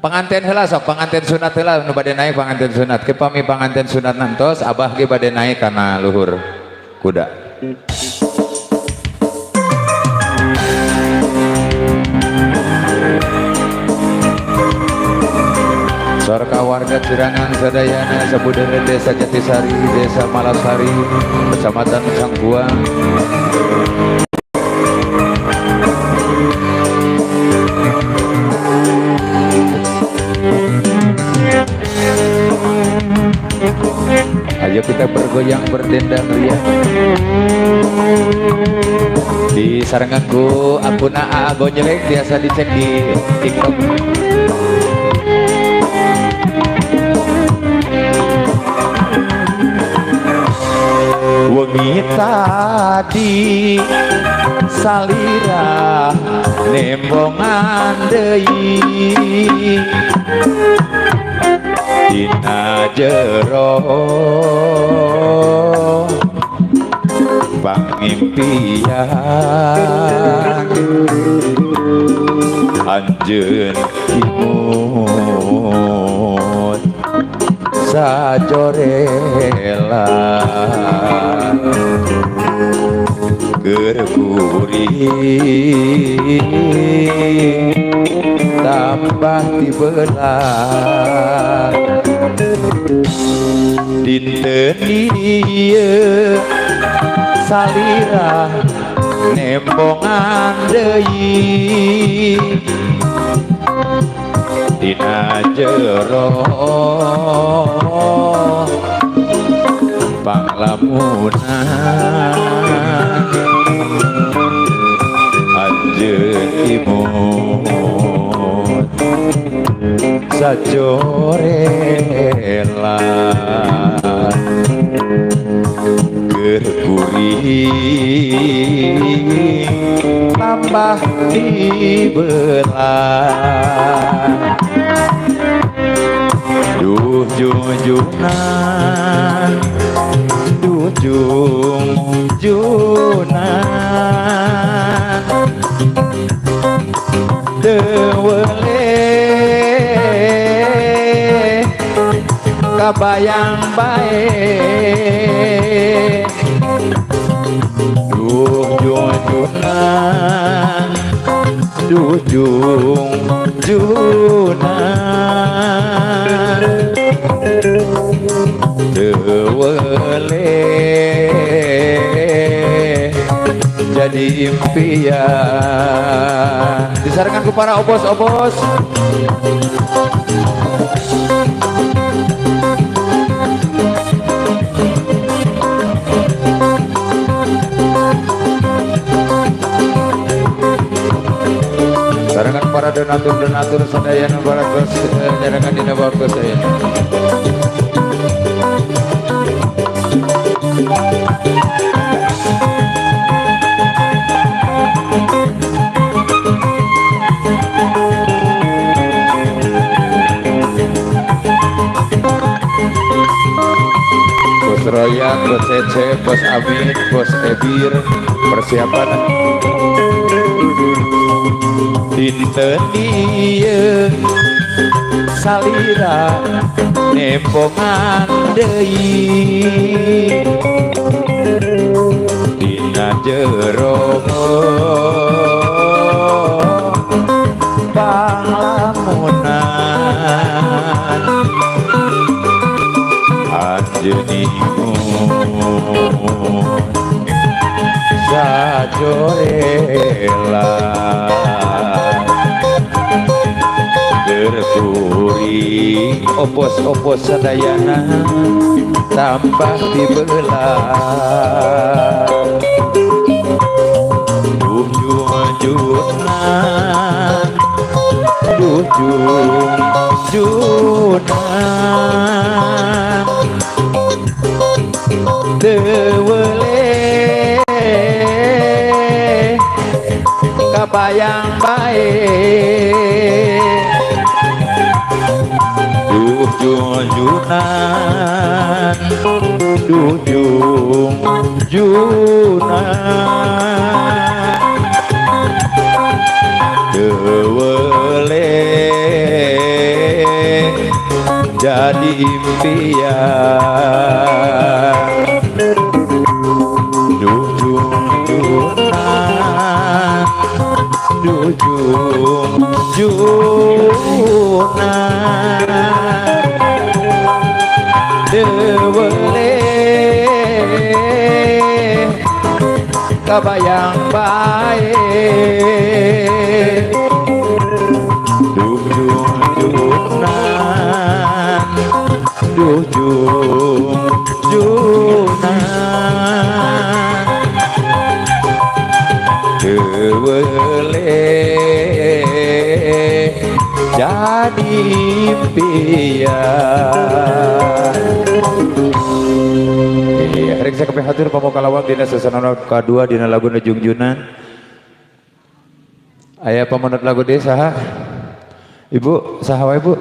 Pengantin heula sok, pengantin sunat heula nu bade naik pengantin sunat. Ke pami pengantin sunat nantos abah ge bade naik kana luhur kuda. Sarka warga Cirangan sadayana sabudeureun Desa Jatisari, Desa Malasari, Kecamatan Cangkuang. Ayo kita bergoyang berdendang ria. Di sarenganku akun AA Gonjelek biasa dicek di TikTok. Wengi tadi salira nembongan deui dina jero pangimpian anjeun imut sajorela keur kuring tambah tibelah dinten ieu salira nembongan deui dina jero panglamunan anjeun imut sajorela keur kuring tambah Tambah dibelah. Duh junjunan, duh junjunan, teu weleh kabayang bae. Duh junjunan, duh junjunan, teu weleh jadi impian. Disarankan ku para obos-obos. Sarangan para donatur-donatur sadayana baratos nyarangan dina waktu saya. Bos Royan, Bos Cece, Bos Amin, Bos Ebir, persiapan dinten ieu salira nempongan deui dina jero panglamunan anjeun ingun sajorela gerkuring opos-opos sadayana tambah dibelah. Duh junjunan, duh junjunan, teu weleh kabayang bae. Duh junjunan, duh junjunan, teu weleh jadi impian. Duh junjunan, duh junjunan, teu weleh kabayang bae. Duh junjunan, duh junjunan, teu weleh jadi impian. Iya, rek saya hatur pamokalawang dina sasana kadua dina lagu Jungjunan. Aya pamunut lagu deui saha? Ibu, saha wae Bu?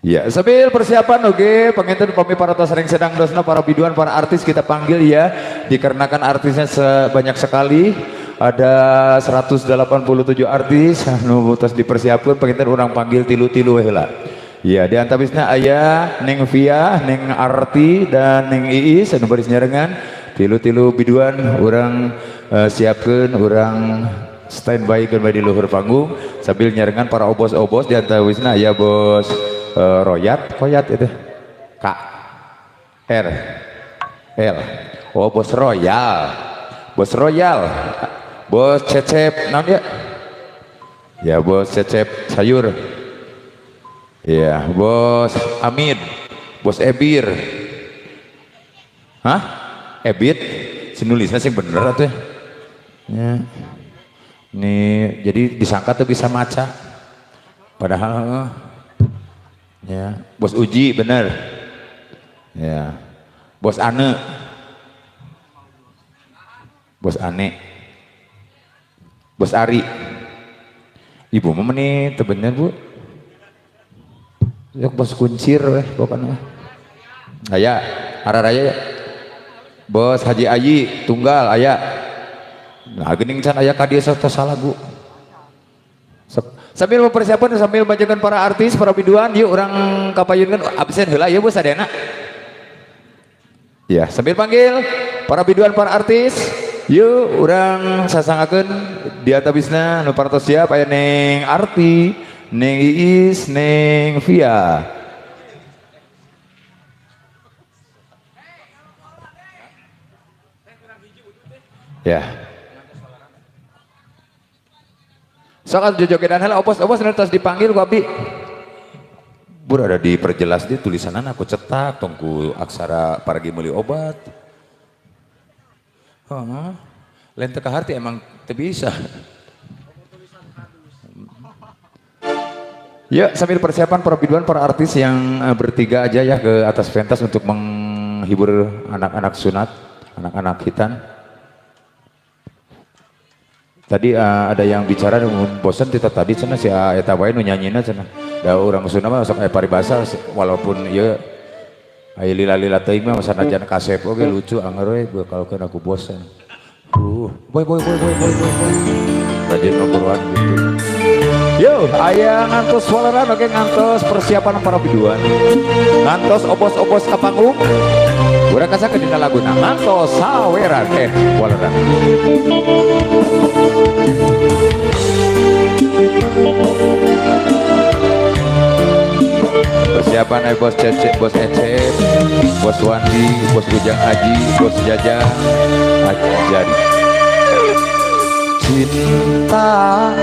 Ya, sambil persiapan oke, penginten pami para sering sedang dosna para biduan, para artis kita panggil ya, dikarenakan artisnya sebanyak sekali, ada 187 artis, anu tos dipersiapkan, penginten orang panggil tilu-tilu heula. Ya, di antawisna aya Neng Via, Neng Arti dan Neng Iis anu baris nyarengan, tilu-tilu biduan urang siapkeun, urang standby keun bae di luhur panggung sambil nyarengan para obos-obos. Di antawisna aya bos Royat, Koyat itu K R L, oh bos Royal, bos Royal, bos Cecep, naon ya? Ya bos Cecep sayur, ya bos Amin, bos Ebir, hah? Ebit, sinulisnya sih bener atuh ya. Ya. Nih jadi disangka tuh bisa maca, padahal ya bos Uji bener. Ya. Bos Ane. Bos Ane. Bos Ari. Ibu mah meni teu bener, Bu. Yok bos kuncir weh pokoknya. Aya, araraya ya. Bos Haji Ayi tunggal aya. Nah, geuning can aya ka dieu tos salagu. Sambil mempersiapkan, sambil bacakan para artis, para biduan, yuk urang kapayunkeun absen heula ya bos sadayana. Ya, sambil panggil para biduan, para artis, yuk urang sasangakeun di antawisna nu parantos siap aya Neng Arti, Neng Iis, Neng Via. Ya. Sok atuh jojogedan heula opos-opos nu tos dipanggil ku abdi. Bur ada diperjelas di tulisanana aku cetak tong ku aksara paragi meuli obat. Heeh. Lain teu kaharti emang teu bisa. Ya, sambil persiapan para biduan, para artis yang bertiga aja ya ke atas pentas untuk menghibur anak-anak sunat, anak-anak khitan. Tadi ada yang bicara bosen tita tadi cenah si eta wae nu nyanyina cenah. Da urang Sunda mah sok aya paribasa walaupun ieu aya lila-lila teuing mah sanajan kasep oge lucu anger we kalau keun aku bosen. Boy boy boy boy boy boy boy. Rajin obrolan gitu. Yo, aya ngantos waleran oke ngantos persiapan para biduan. Ngantos obos-obos ka panggung. Urang kasakeun dina laguna ngantos saweran waleran. Persiapan bos Cece, bos Ecep, bos Wandi, bos Ujang Haji, bos Jajang, Haji. Cinta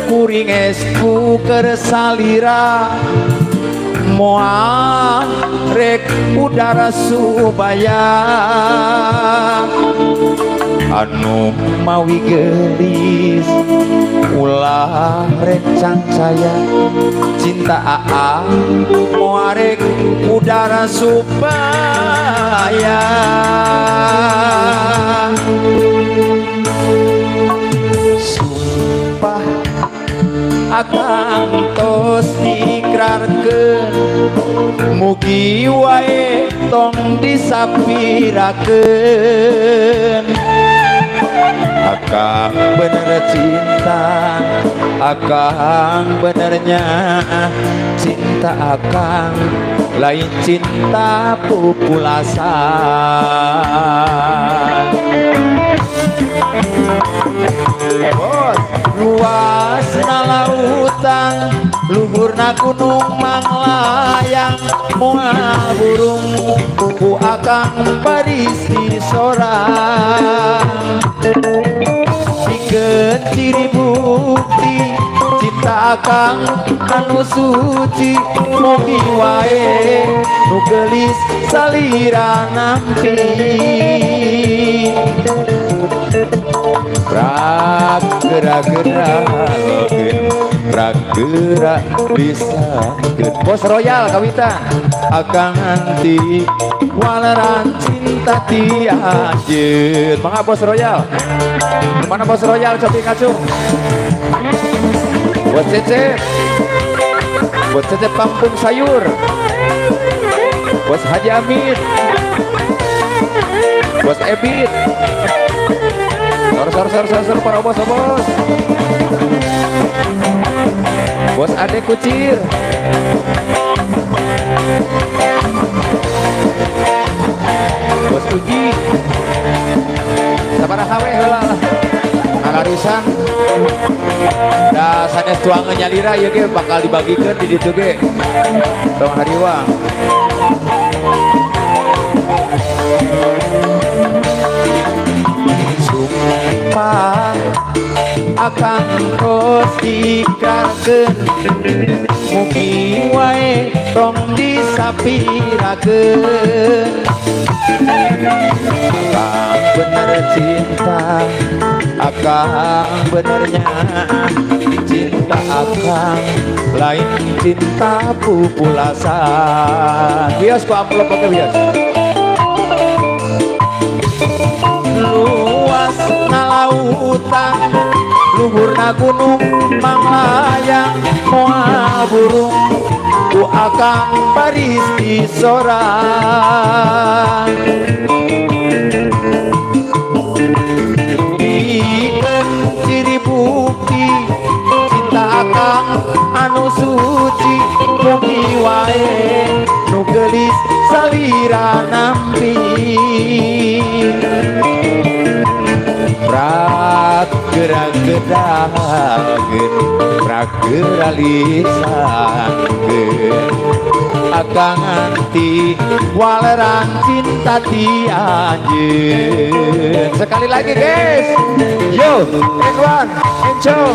kuring esku keur salira moal rek udara subaya anu mawi gelis ulah rek cancaya cinta aa moal rek udara supaya sumpah akang tos ikrarkeun mugi wae tong disapirakeun akang bener cinta akang benernya cinta akang lain cinta pupulasan. Bos luasna lautan luhurna gunung manglayang moal burung ku akang baris disorang pikeun ciri bukti cinta akang anu suci mugi wae nu geulis salira nampi prak gerak-gerak gerak bisa bos royal kawitan akang anti waleran cinta ti anjeun mangga bos royal mana bos royal cobi kacung bos Cece bos Cece pampung sayur bos Haji Amin bos Ebit sor sor sor sor sor para bos bos bos Ade Kucir bos Uji sabaraha we heula lah ngalarisan da sanes tuangan nyalira ieu ge bakal dibagikeun di ditu ge tong hariwang. Sumpah akang tos ikrarkeun mugi wae tong disapirakeun akang bener cinta akang benernya cinta Akang lain cinta pupulasan. Bias ku amplop oke bias. Luas lautan, luhurna gunung manglayang, moal burung ku akang baris disorang. Bikeun ciri bukti cinta akang anu suci, mugi wae nu geulis salira nampi. Prak geura gedageun, prak geura lisankeun, akang nganti waleran cinta ti anjeun. Sekali lagi guys, yo, and one and two.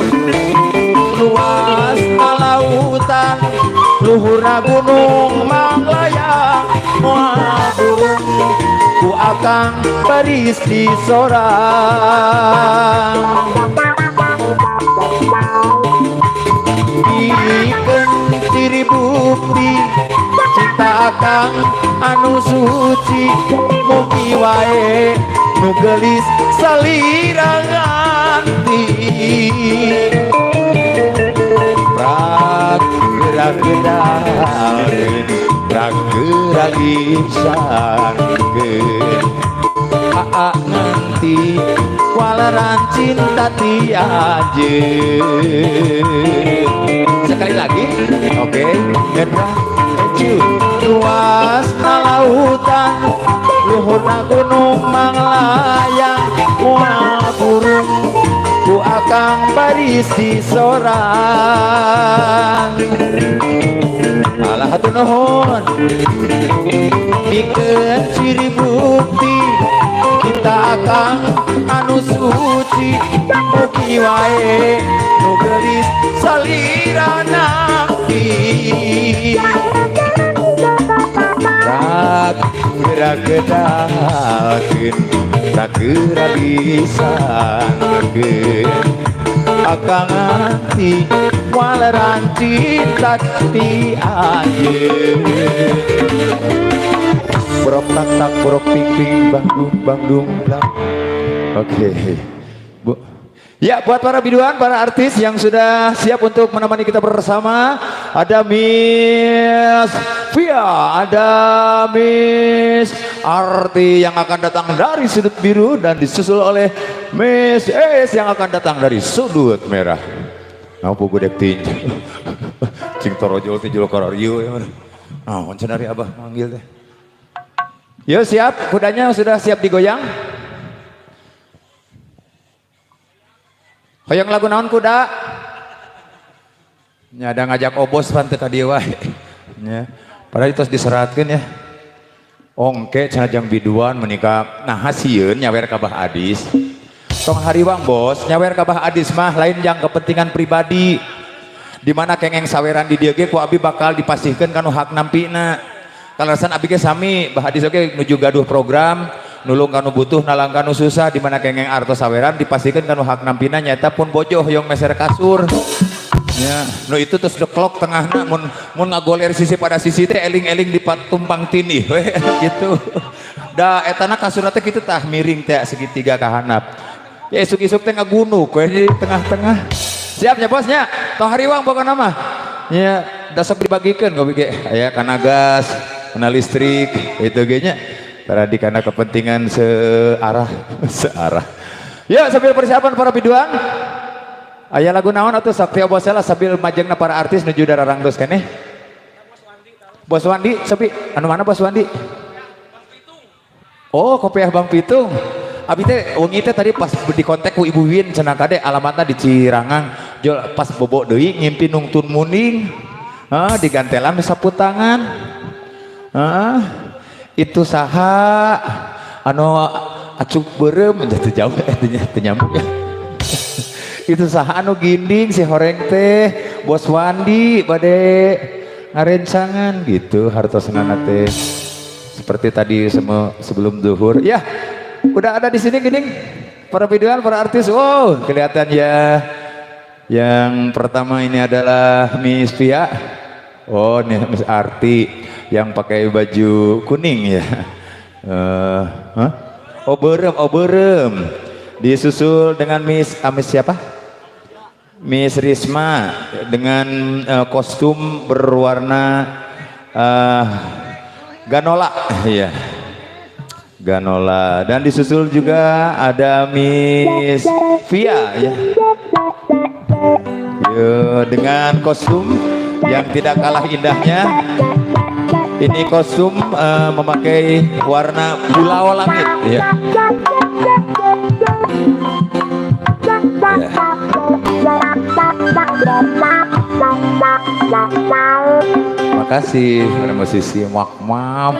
Luas lautan, luhurna gunung manglayang, moal burung ku akang baris disorang. Bikeun ciri bukti cinta akang anu suci, mugi wae nu geulis salira nganti. Prak geura gedageun, prak geura lisankeun, aa nganti waleran cinta ti anjeun. Sekali lagi, oke, and one and two. Luas lautan, luhurna gunung manglayang, moal burung ku akang baris disorang. Alah hatur nuhun. Bikeun ciri bukti cinta akang anu suci, mugi wae nu geulis salira nampi. Prak geura gedageun, prak geura lisankeun, akang nganti waleran cinta ti anjeun. Borok tak tak borok ping ping bangdung bangdung blang. Oke, Bu. Ya, buat para biduan, para artis yang sudah siap untuk menemani kita bersama, ada Miss Via, ada Miss Arti yang akan datang dari sudut biru dan disusul oleh Miss Es yang akan datang dari sudut merah. Nah, pugu dek tinju. Cing torojol tinju kararieu ya. Nah, cenari abah manggil teh. Yo siap, kudanya sudah siap digoyang. Hoyong lagu naon kuda? Nya ada ngajak obos pan teu ka dieu wae. Nya. Padahal itu diseratkeun ya. Ongke cenah jang biduan menikah nah sieun nyawer ka Bah Adis. Tong hariwang bos, nyawer ka Bah Adis mah lain jang kepentingan pribadi. Di mana kengeng saweran di dieu ge ku abi bakal dipasihkeun kanu hak nampina. Kalasan abi ge sami Bah Adis oge nuju gaduh program nulung kanu butuh nalang kanu susah, di mana kengeng artos saweran dipasihkeun kanu hak nampina nyaeta pun bojo hoyong meser kasur. Ya, nu itu terus deklok tengahna mun mun ngagoler sisi pada sisi teh eling-eling di tumpang tindih we gitu. Da etana kasurna teh kitu tah miring teh segitiga ka handap. Ya isuk-isuk teh ngagunuk we di tengah-tengah. Siap nya bosnya? Tong hariwang pokona mah. Nya da sok dibagikeun kopi ge. Aya kana gas, kana listrik itu ge nya. Tadi karena kepentingan searah, searah. Ya sambil persiapan para biduan. Aya lagu naon atuh sakti obosela sambil majengna para artis nuju dararangdos keneh. Bos Wandi, sepi. Anu mana Bos Wandi? Oh, kopiah Bang Pitung. Abi teh wengi teh tadi pas di kontak ku Ibu Win cenah kade alamatna di Cirangang. Jol pas bobok deui ngimpi nungtun muning. Ah, digantelan sapu tangan. Ah, itu saha anu acuk beureum teu jauh teu nyambung ya. Itu saha anu ginding si horeng teh Bos Wandi bade ngarencangan gitu hartosna teh. Seperti tadi sebelum zuhur. Ya, udah ada di sini gini para biduan, para artis. Wow, kelihatan ya. Yang pertama ini adalah Miss Pia. Oh, ini Miss Arti yang pakai baju kuning ya. Huh? Oh berem, oh berem. Disusul dengan Miss Miss siapa? Miss Risma dengan kostum berwarna ganola, iya. Ganola. Dan disusul juga ada Miss Via ya. Yo, dengan kostum yang tidak kalah indahnya. Ini kostum memakai warna pulau langit ya. Ya. Makasih para musisi Mak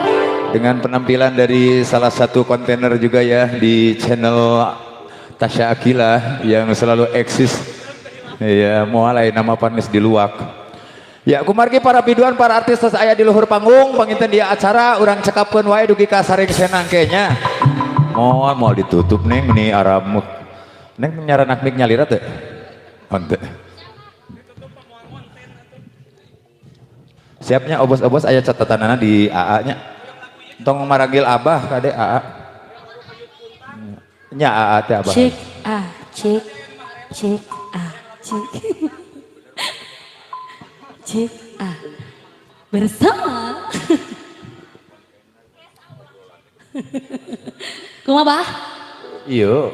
dengan penampilan dari salah satu kontainer juga ya di channel Tasya Aqilla yang selalu eksis. Ya, mulai nama panis di luak. Ya, kumargi para biduan, para artis tos aya di luhur panggung, panginten dia acara urang cekapkeun wae dugi ka sarengsena engke nya. Moal moal ditutup neng meni aramuk. Neng nyaranak mik nyalira teu? Henteu. Siapnya obos-obos aya catatanana di AA nya. Tong maragil abah kade AA. Nya AA teh abah. Cek A, cek, cek A, cek. Cek A. Bersama. Kumaha bah? Iya,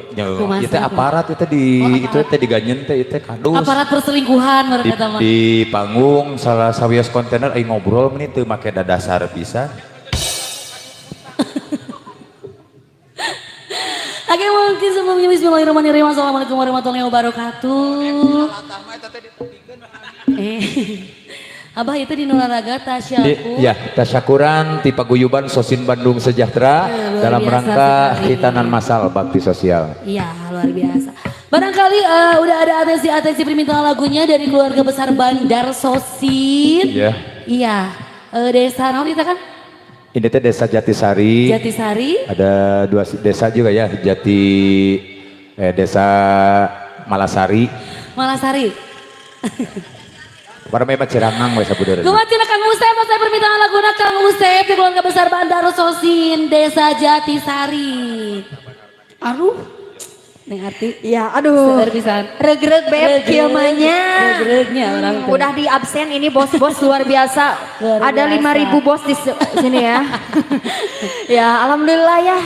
itu aparat itu di itu teh diganyen teh itu kadus. Aparat perselingkuhan mereka mah. Di panggung salah sawios kontainer aing ngobrol meni teu make dadasar pisan. Oke, mungkin sebelumnya bismillahirrahmanirrahim. Assalamualaikum warahmatullahi wabarakatuh. Abah itu di Nularaga tasyakur. Ya, tasyakuran ti paguyuban Sosin Bandung Sejahtera dalam rangka khitanan massal bakti sosial. Iya, luar biasa. Barangkali udah ada atensi-atensi permintaan lagunya dari keluarga besar Bandar Sosin. Iya. Iya, desa naon itu kan? Ini teh desa Jatisari. Jatisari. Ada dua desa juga ya, desa Malasari. Malasari. Para memang Cirangang we sabudeureun. Kumaha Kang Usep, saya permintaan laguna Kang Usep di keluarga besar Bandar Sosin, Desa Jatisari. Aduh. Neng arti. Ya, aduh. Seueur pisan. Regreg beb kieu mah nya. Regreg-nya orang teh. Udah di absen ini bos-bos luar biasa. Luar Ada biasa. 5.000 bos di sini ya. Ya, alhamdulillah ya.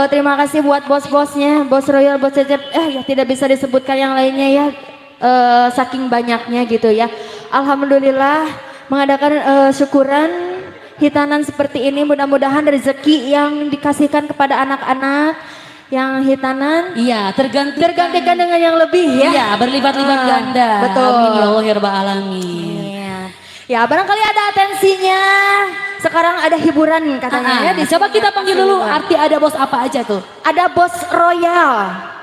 Terima kasih buat bos-bosnya, bos Royal, bos Cecep. Ya tidak bisa disebutkan yang lainnya ya. Saking banyaknya gitu ya. Alhamdulillah mengadakan syukuran hitanan seperti ini, mudah-mudahan rezeki yang dikasihkan kepada anak-anak yang hitanan iya, tergantikan, tergantikan dengan yang lebih ya. Iya, berlipat-lipat ganda. Betul. Amin ya Allah ya rabbal alamin. Iya. Ya, barangkali ada atensinya. Sekarang ada hiburan katanya ya. Coba kita panggil dulu arti ada bos apa aja tuh. Ada bos Royal.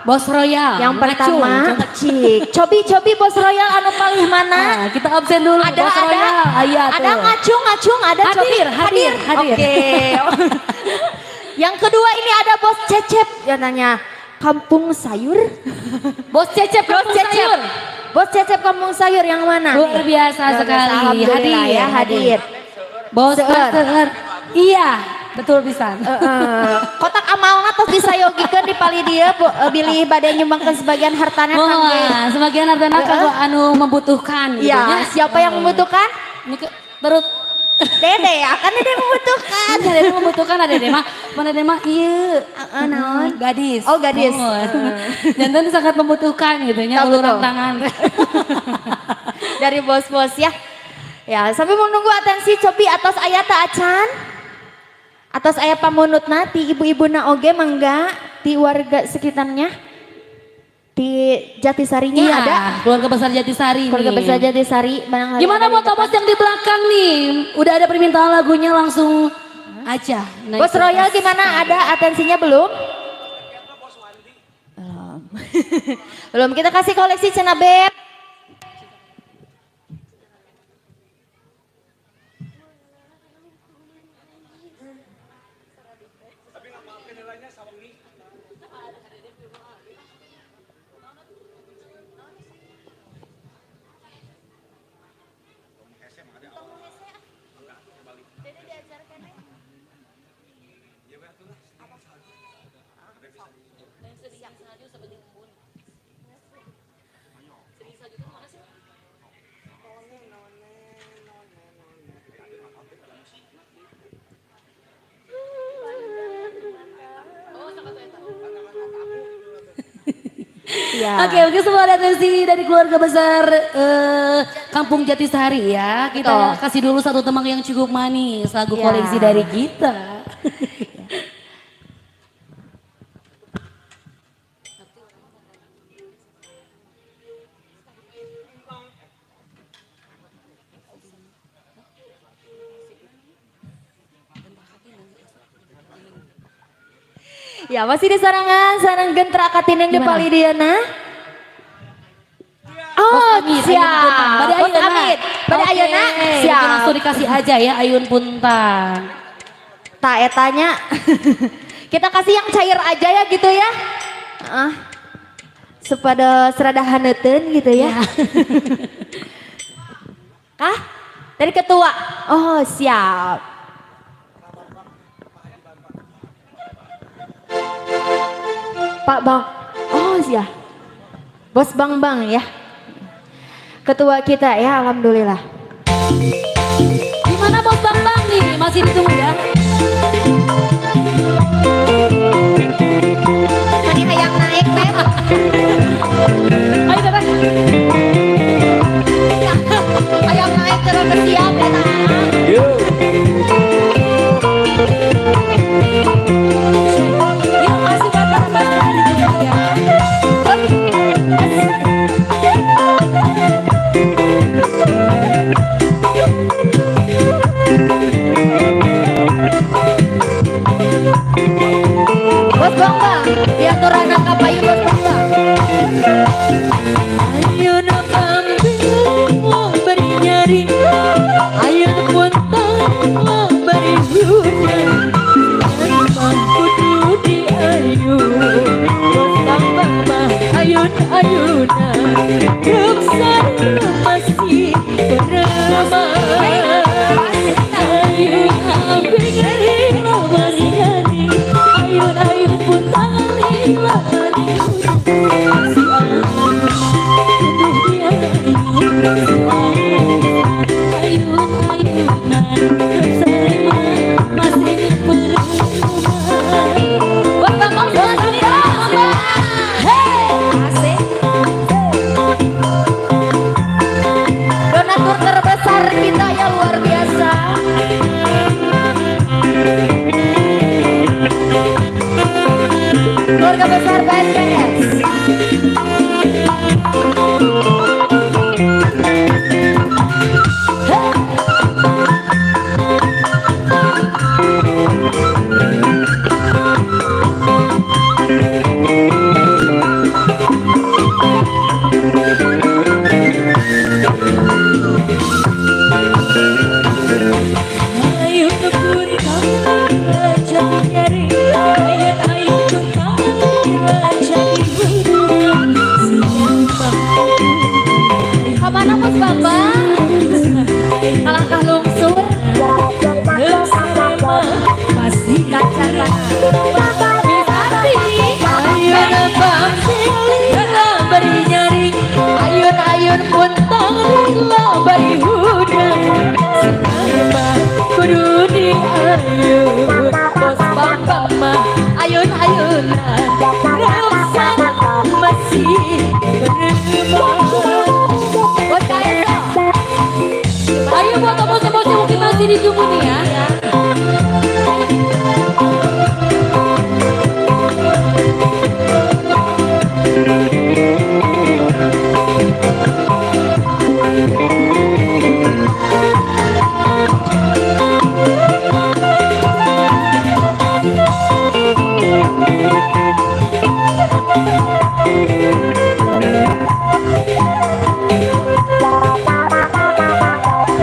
Bos Royal. Yang pertama, cik. Cobi-cobi bos Royal anu paling mana? Nah, kita absen dulu. Ada bos ada. Royal. Ayah, ada ngacung-ngacung, ada hadir, cobi. Hadir, hadir. Oke. Yang kedua ini ada bos Cecep, ya nanya. Kampung Sayur. Bos Cecep, Bos Kampung Cecep. Sayur. Bos Cecep Kampung Sayur yang mana? Luar biasa Luar biasa. sekali. Alhamdulillah Hadir, ya, hadir. Bos Seueur. Iya, betul pisan. Kotak amalna tos disayogikeun di pali dieu bilih bade nyumbangkeun sebagian hartana kangge. Sebagian hartana kanggo anu membutuhkan gitu Iya, nya. siapa yang membutuhkan? Ini terus Dede, akan Dede membutuhkan. Dede membutuhkan ada Dede mah. Mana Dede mah ieu. Naon? Gadis. Oh, gadis. Jantan sangat membutuhkan gitu nya uluran tangan. Dari bos-bos ya. Ya, sambil menunggu atensi cobi atas aya ta acan. Atas aya pamunutna ti ibu-ibuna oge mangga ti warga sekitarnya. Di Jatisarinya iya, ada keluarga besar Jatisari. Keluarga nih. besar Jatisari. Gimana buat bos yang di belakang nih? Udah ada permintaan lagunya langsung aja. Naik Bos Royal gimana? Ada atensinya belum? Belum. Belum. Kita kasih koleksi cenah beb. Ya. Oke, oke, semua ada atensi dari keluarga besar Kampung Jatisari ya. Kita Betul. kasih dulu satu temang yang cukup manis, lagu Ya. koleksi dari kita. Ya, masih di sarangan, sarang gentra katineng di Gimana? Palidiana. Oh, Amit, siap. Ayun Puntang. Bade Bos Ayeuna. Amit, bade Oke, ayeuna, mungkin siap. langsung dikasih aja ya Ayun Puntang. Tak etanya. Kita kasih yang cair aja ya gitu ya. Ah. Sepada serada haneuten gitu ya. Kah? Dari ketua. Oh, siap. Pak Bang. Oh, siap. Bos Bang Bang ya. Ketua kita ya, alhamdulillah. Gimana Bos Bang Bang nih? Masih ditunggu ya. Mani hayang naik, Beb. Ayo Teteh. Hayang naik terus bersiap ya, nah. Yuk. Ya, masih bakar-bakar ditunggu ya. Bos Bang Bang, diaturan kapayu Bos Bang Bang. Ayun kambing lo beri nyari, ayun puntang lo beri hujan. Emang kudu di ayun, Bos Bang Bang mah ayun ayunan. Ruksan masih beremah. Ayun kambing lo beri nyari, ayun ayun puntang lo beri hujan. Si Bos Bang Bang, Bos Bang Bang. Asik. Donatur terbesar kita ya, luar biasa. Keluarga besar PSPS. Kamana Bos Bambang? Alangkah lungsur. Masih Kaca Ayun-ayun puntang lila bari hudang. Kudu di ayun Bos Bambang mah ayun-ayunan. Ruksan masih beremah. Bos Kaeso. Ayo buat bos-bosnya mungkin masih ditunggu nih ya.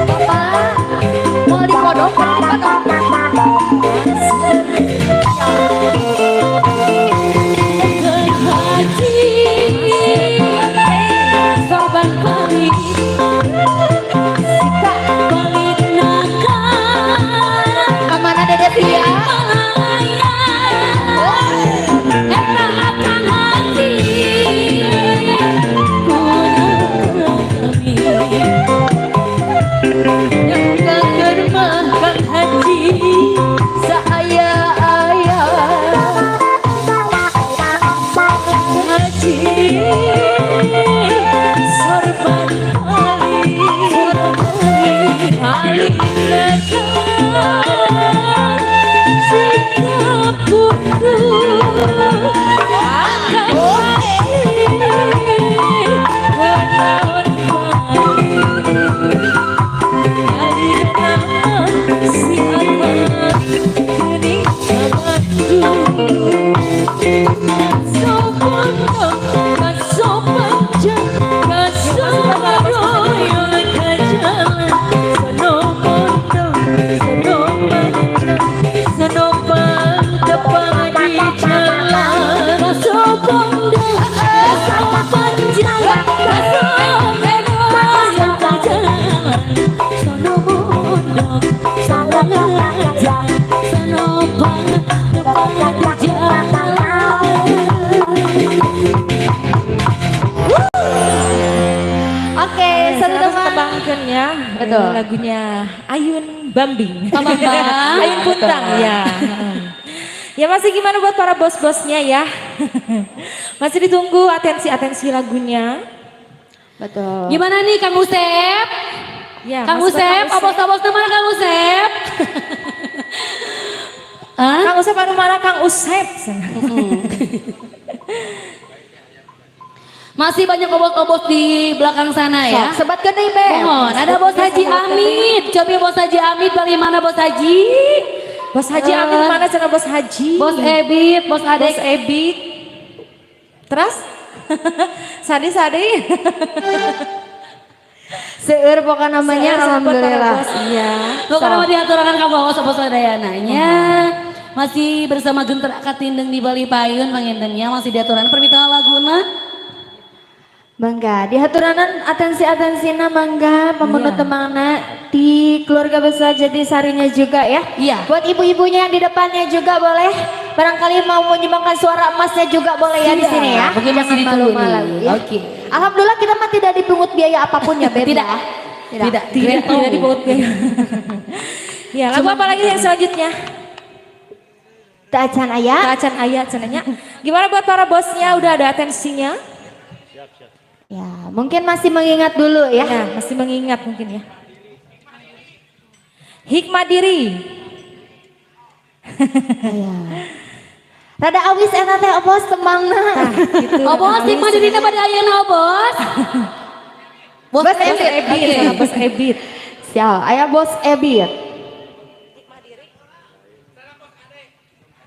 Bapak, mau dikodok, mau dikodok. Si Akang geuning ka Bandung. Kasopondo, kasopanjang, kasoparoyol ka jalan. Sono mondo, sono panjang, sono pangdepang di jalan. Kasopondo, kasopanjang, kasoparoyol ka jalan. Sono mondo, sono panjang, sono pangdepang di jalan. Oke, satu Harus teman. tebangkeun ya. Betul. Lagunya Ayun Bambing. Bambang. Ayun Puntang ya. Ya masih gimana buat para bos-bosnya ya. Masih ditunggu atensi-atensi lagunya. Betul. Gimana nih Kang Usep? Ya, Kang masih buat Usep, obos-obos mana Kang Usep? Hah? Kang Usep anu mana Kang Usep? Masih banyak obos-obos di belakang sana ya. Sok, sebatkeun deui, Beb. Mohon, ada Bos Haji Amit. Coba Bos Haji Amit bagaimana Bos Haji? Bos Haji Amin mana sana Bos Haji? Bos Ebit, Bos Adek. Bos Ebit. Terus? Sadi Sadi. Seueur pokoknya namanya Seueur buat para alhamdulillah. bos, Iya. Pokoknya mah diaturakan ka bos bos sadayananya. Masih bersama Gentra Katindeng di Bali Payun pangintennya masih diaturan permintaan laguna. Mangga, dihaturanan atensi-atensina mangga pemenuh Iya. temangna di keluarga besar jadi sarinya juga ya. Iya. Buat ibu-ibunya yang di depannya juga boleh. Barangkali mau menyumbangkan suara emasnya juga boleh ya di Iya, sini ya. mungkin masih Jangan ditunggu malu-malu nih. ya. Oke. Alhamdulillah kita mah tidak dipungut biaya apapun ya Beb. Tidak. ya. Tidak. Tidak. Tidak, tidak dipungut biaya. Ya, lagu apa lagi yang selanjutnya? Teu acan aya. Acan aya cenanya. Gimana buat para bosnya udah ada atensinya? Ya, mungkin masih mengingat dulu ya. Ya, masih mengingat mungkin ya. Hikmah diri. Iya. Rada awis eta teh obos tembangna. Gitu. Obos, hikmah dirina pada ayeuna obos. Bos Bos Ebit. Ebit, sama Bos Ebit. Siap, aya Bos Ebit.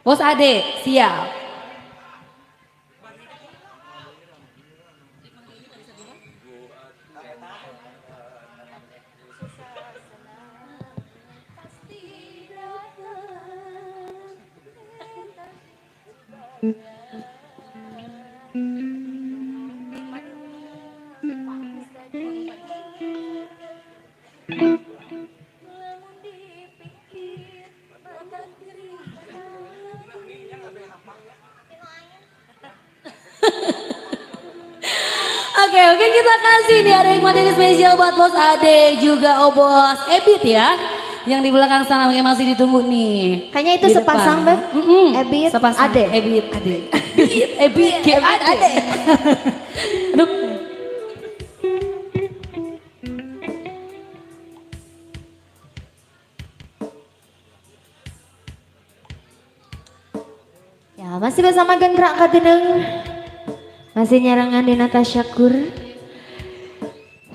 Bos Ade, siap. Oke, oke kita kasih nih ada hikmah diri spesial buat Bos Ade juga Obos Ebit ya. Yang di belakang sana mungkin masih ditunggu nih. Kayaknya itu Di sepasang, depan. Beb. Mm-mm. Ebit, sepasang. Ade. Ebit, Ade. Ebit, Ebit, Ebit, Ade. Aduh. Ya, masih bersama Gendra Katineng. Masih nyarangan di Tasyakur.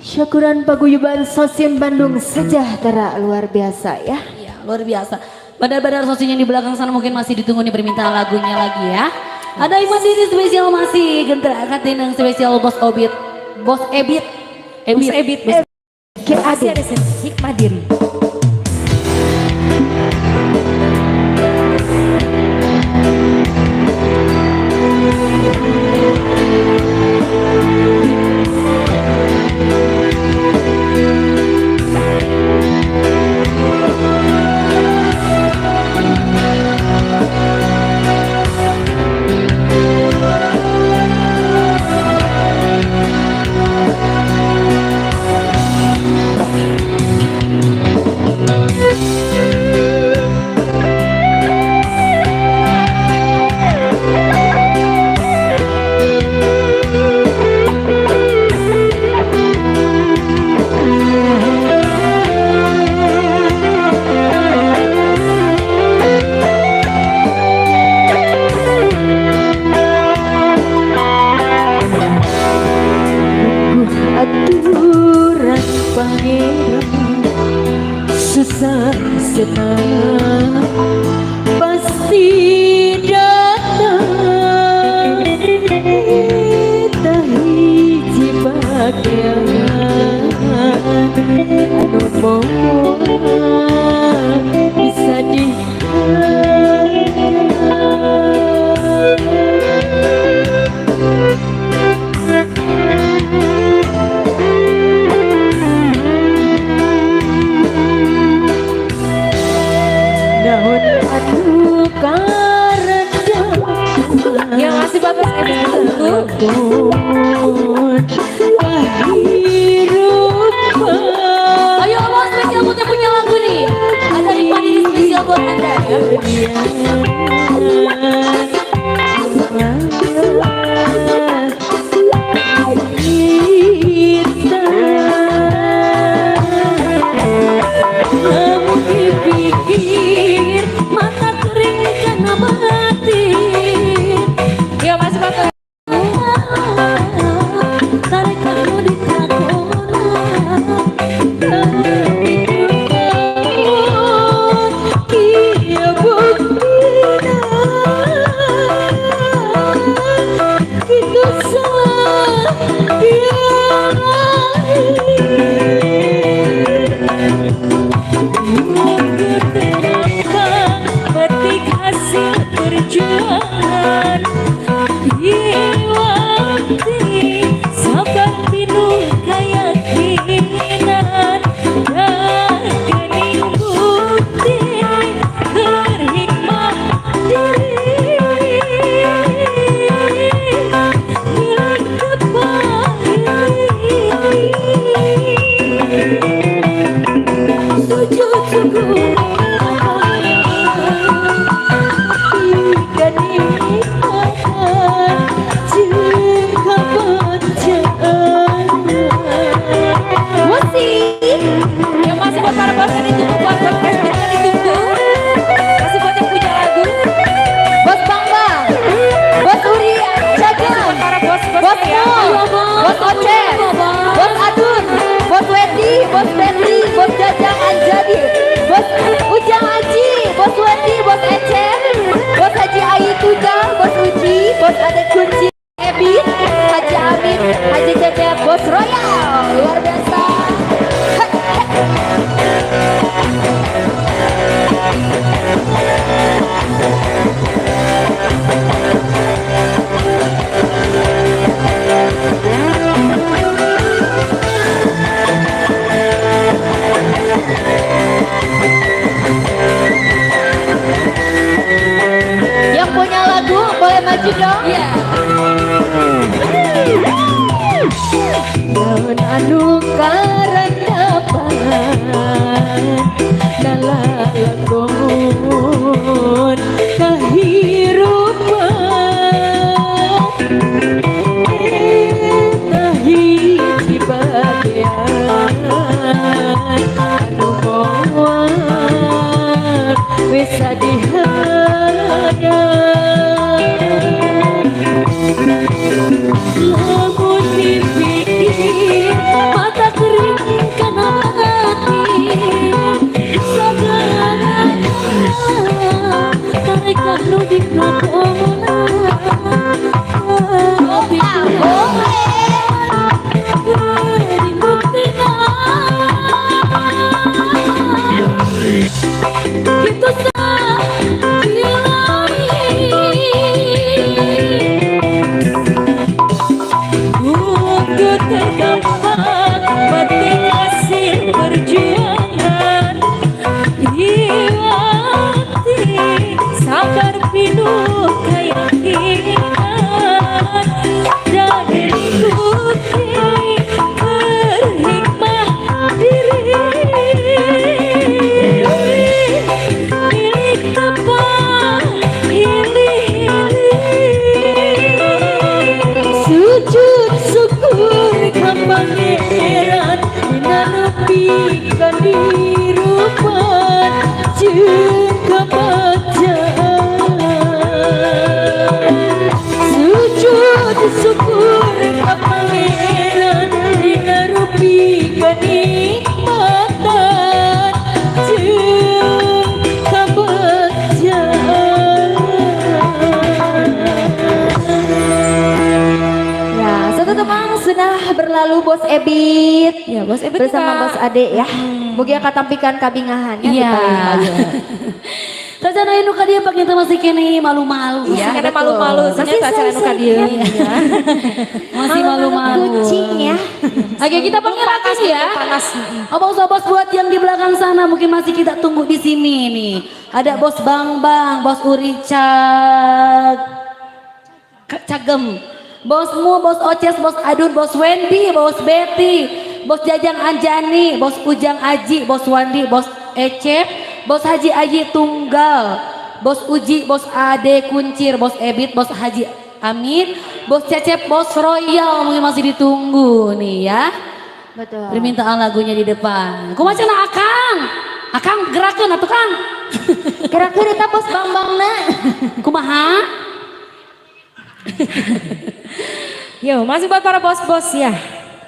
Syakuran Paguyuban Sosin Bandung sejahtera luar biasa ya. Iya, luar biasa. Bandar-bandar sosinya di belakang sana mungkin masih ditunggu nih permintaan lagunya lagi ya. Ada Iman Diri spesial masih Gentra Katineng spesial Bos Obit. Bos Ebit. Bos Ebit. Ebit. Bos Masih ada sini, hikmah diri. Senang pasti datang. Eta hiji bagian anu moal bisa dihadang. Naon anu karendang? Yang masih buat Mas Ebit ditunggu. Kehirupan. Ayo bos, spesial buat yang punya lagu nih. Ada Rikma Diri spesial buat anda ya. Lamun dipikir mata kering karena batin. Ya masih buat lagu. Tarik kamu di kakona. Iya buktina kitu salah dia. Petik hasil perjuangan Iwati sabar pinuh keyakinan dan gening bukti kerhikmah diri milik kepahili. Sujud syukur. Kenikmatan jeung kabacaan. Musik. Yang masih buat para bos yang ditunggu, buat bos yang ditunggu. Masih buat yang punya lagu. Bos Bambang, Bos Uri Jajang, Buat para bos-bos Bos ya. Mul, Bos Ocet, Bos Adun, Bos Wedi, Bos Betty, Bos Jajang Anjadi, Bos Ujang Aji, Bos Wedi, Bos Ece, Bos Haji Ayi Tujang, Bos Uji, Bos Ade Kunci, Ebit, Haji Amin, Haji Cecep, Bos Royal, luar biasa. Hek, hek. Yang punya lagu boleh maju dong. Iya. Naon anu karandapan nalalakon kahirupan. Eta hiji bagian anu moal bisa dihadang. Lamun dipikir mata kering karena batin. Segala tarik anu di kakona. Tapi geuning buktina. Kitu Bukti terdapat petik hasil perjuangan Iwati sabar pinuh keyakinan dan bukti kerhikmah diri milik tepat ili. Sujud syukur ka Pangeran dina nepi kadirupan jeung kabacaan. Sujud syukur ka Pangeran dina rupi kanikmatan jeung Bos Ebit. Ya, Bos Ebit bersama juga. Bos Ade ya. Mugia katampikan kabingahan ya. Iya. Sajan aya nu ka dieu panginten masih keneh malu-malu. Iya, betul. karena malu-malu Masih ternyata acara nu ka dieu. seri-seri. Iya. Masih malu-malu. Kucing ya. Oke, kita panggil lagi nih ya. Panas. Obos-obos buat yang di belakang sana mungkin masih kita tunggu di sini nih. Ada Bos Bang Bang, Bos Uri Cagem, Bos Mu, Bos Oces, Bos Adun, Bos Wendy, Bos Betty, Bos Jajang Anjani, Bos Ujang Aji, Bos Wandi, Bos Ecep, Bos Haji Aji Tunggal, Bos Uji, Bos Ade Kuncir, Bos Ebit, Bos Haji Amin, Bos Cecep, Bos Royal mungkin masih ditunggu nih ya. Betul. Permintaan lagunya di depan. Kumaha cenah Akang? Akang gerakeun atuh Kang. Gerak-gerak eta Bos Bambangna. Kumaha? Yo, masih buat para bos-bos ya.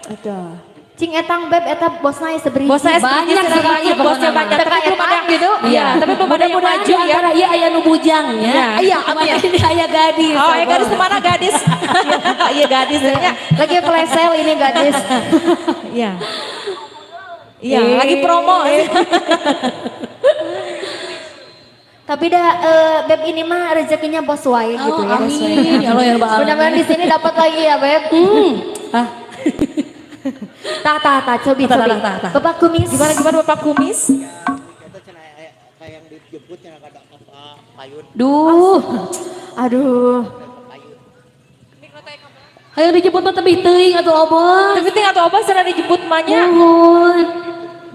Betul. Cing etang beb eta bosna aya seberiji. Bosnya Banyak sekali bosnya pokoknya. banyak, tapi belum ada gitu. Iya, tapi belum ada yang Mudah-mudahan maju di ya. antara ieu aya nu bujang ya. Iya. Iya, amin. Aya gadis. Oh, ya gadis kemana gadis? Iya gadis ya. Lagi flash sale ini gadis. Iya. Iya, lagi promo. Tapi dah beb ini mah rezekinya bos wae gitu Oh, ya. amin. Ya Allah ya Rabbal alamin. Mudah-mudahan di sini dapat lagi ya beb. Ah, Tah tah tah cobi Tah, cobi. tah, tah, tah. Bapak kumis. Gimana gimana Bapak Kumis? Duh. Aduh. Hayang dijemput mah tebih teuing atuh obos. Tapi tinggal atau apa sudah dijemput mahnya? Nuhun.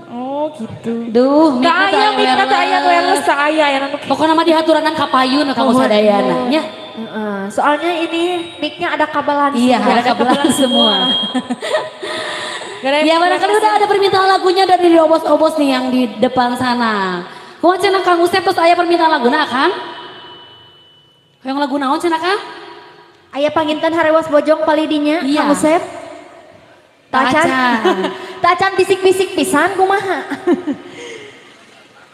Oh gitu. Duh, Tak aya mikna teh aya nu wireless tak aya ya nu Pokoknya mah dihaturanan ka payun kamu sadayana nya. Heeh, soalnya ini mic-nya ada kabelan. Iya, semua. ada kabelan semua. Gak ada yang Ya barangkali udah ada permintaan lagunya dari obos-obos nih yang di depan sana. Kumaha cenah Kang Usep terus aya permintaan laguna Kang? Hoyong lagu naon cenah Kang? Aya panginten harewas bojong palidinya, Iya. Kang Usep. Tacan. Tacan. Tacan bisik-bisik pisan kumaha.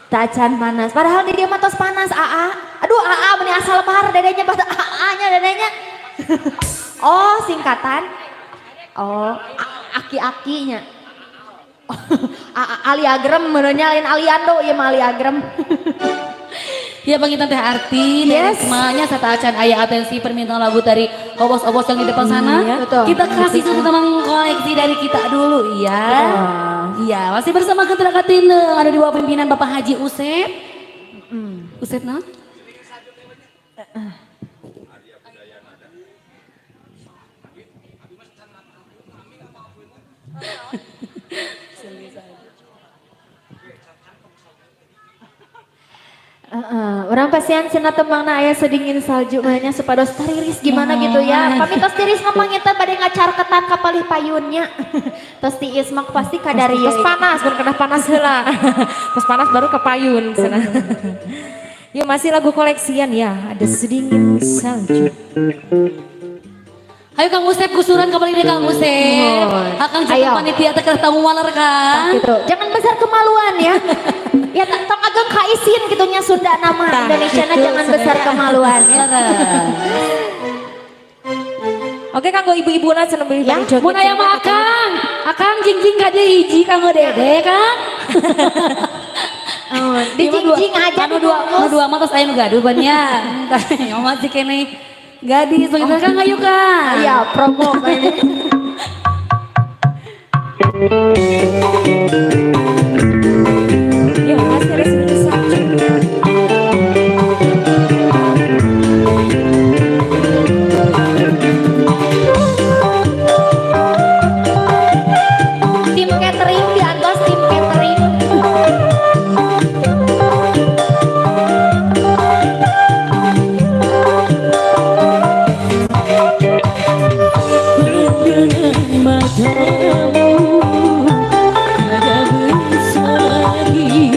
Tacan panas. Padahal di dia mah tos panas, AA. Aduh, AA meni asal lemar dedenya pada AA-nya dedenya. Oh, singkatan. Oh, aki-akinya. AA Ali Agrem menurutnya lain Aliando ieu mah Ali Agrem. Ya panginten Teh Arti, Yes. semuanya sata acan aya atensi permintaan lagu dari obos-obos yang di depan sana. Iya. Betul. Kita kasih satu teman koleksi dari kita dulu, ya. Iya, masih bersama Ketua Katine ada di bawah pimpinan Bapak Haji Usep. Usep nah? Heeh, urang pasian cenah tembangna aya sedingin salju mah nya supados tariris gimana gitu ya. Pami tos tiris mah panginten bade ngacarketan ka palih payunnya. Tos tiis mah pasti kadarieu. Terus panas, baru kena panas heula. Terus panas baru ke payun cenah. Yuk masih lagu koleksian ya, ada sedingin salju. Ayo Kang Usep kusuran kembali deh Kang Usep. Akang Ayo. jadi panitia teh keur tamu waler kan. Gitu. Jangan besar kemaluan ya. Ya tong ageng kaisin gitu nya Sunda nama Tah, Indonesia gitu, jangan besar kemaluan ya. Oke kanggo ibu-ibu na cenah beli Ya, bari joget. Mun aya mah Akang, Akang jingjing ka dieu hiji kanggo Dede Kang. Oh, dijingjing aja Anu dua, anu dua mah tos aya nu gaduh ban nya. Mama sih keneh gadis begitu Kang ayo Kang. Iya, promo kayaknya. Yuk masih ada sedingin salju. Tim catering di atas tim catering. Matamu ada bersari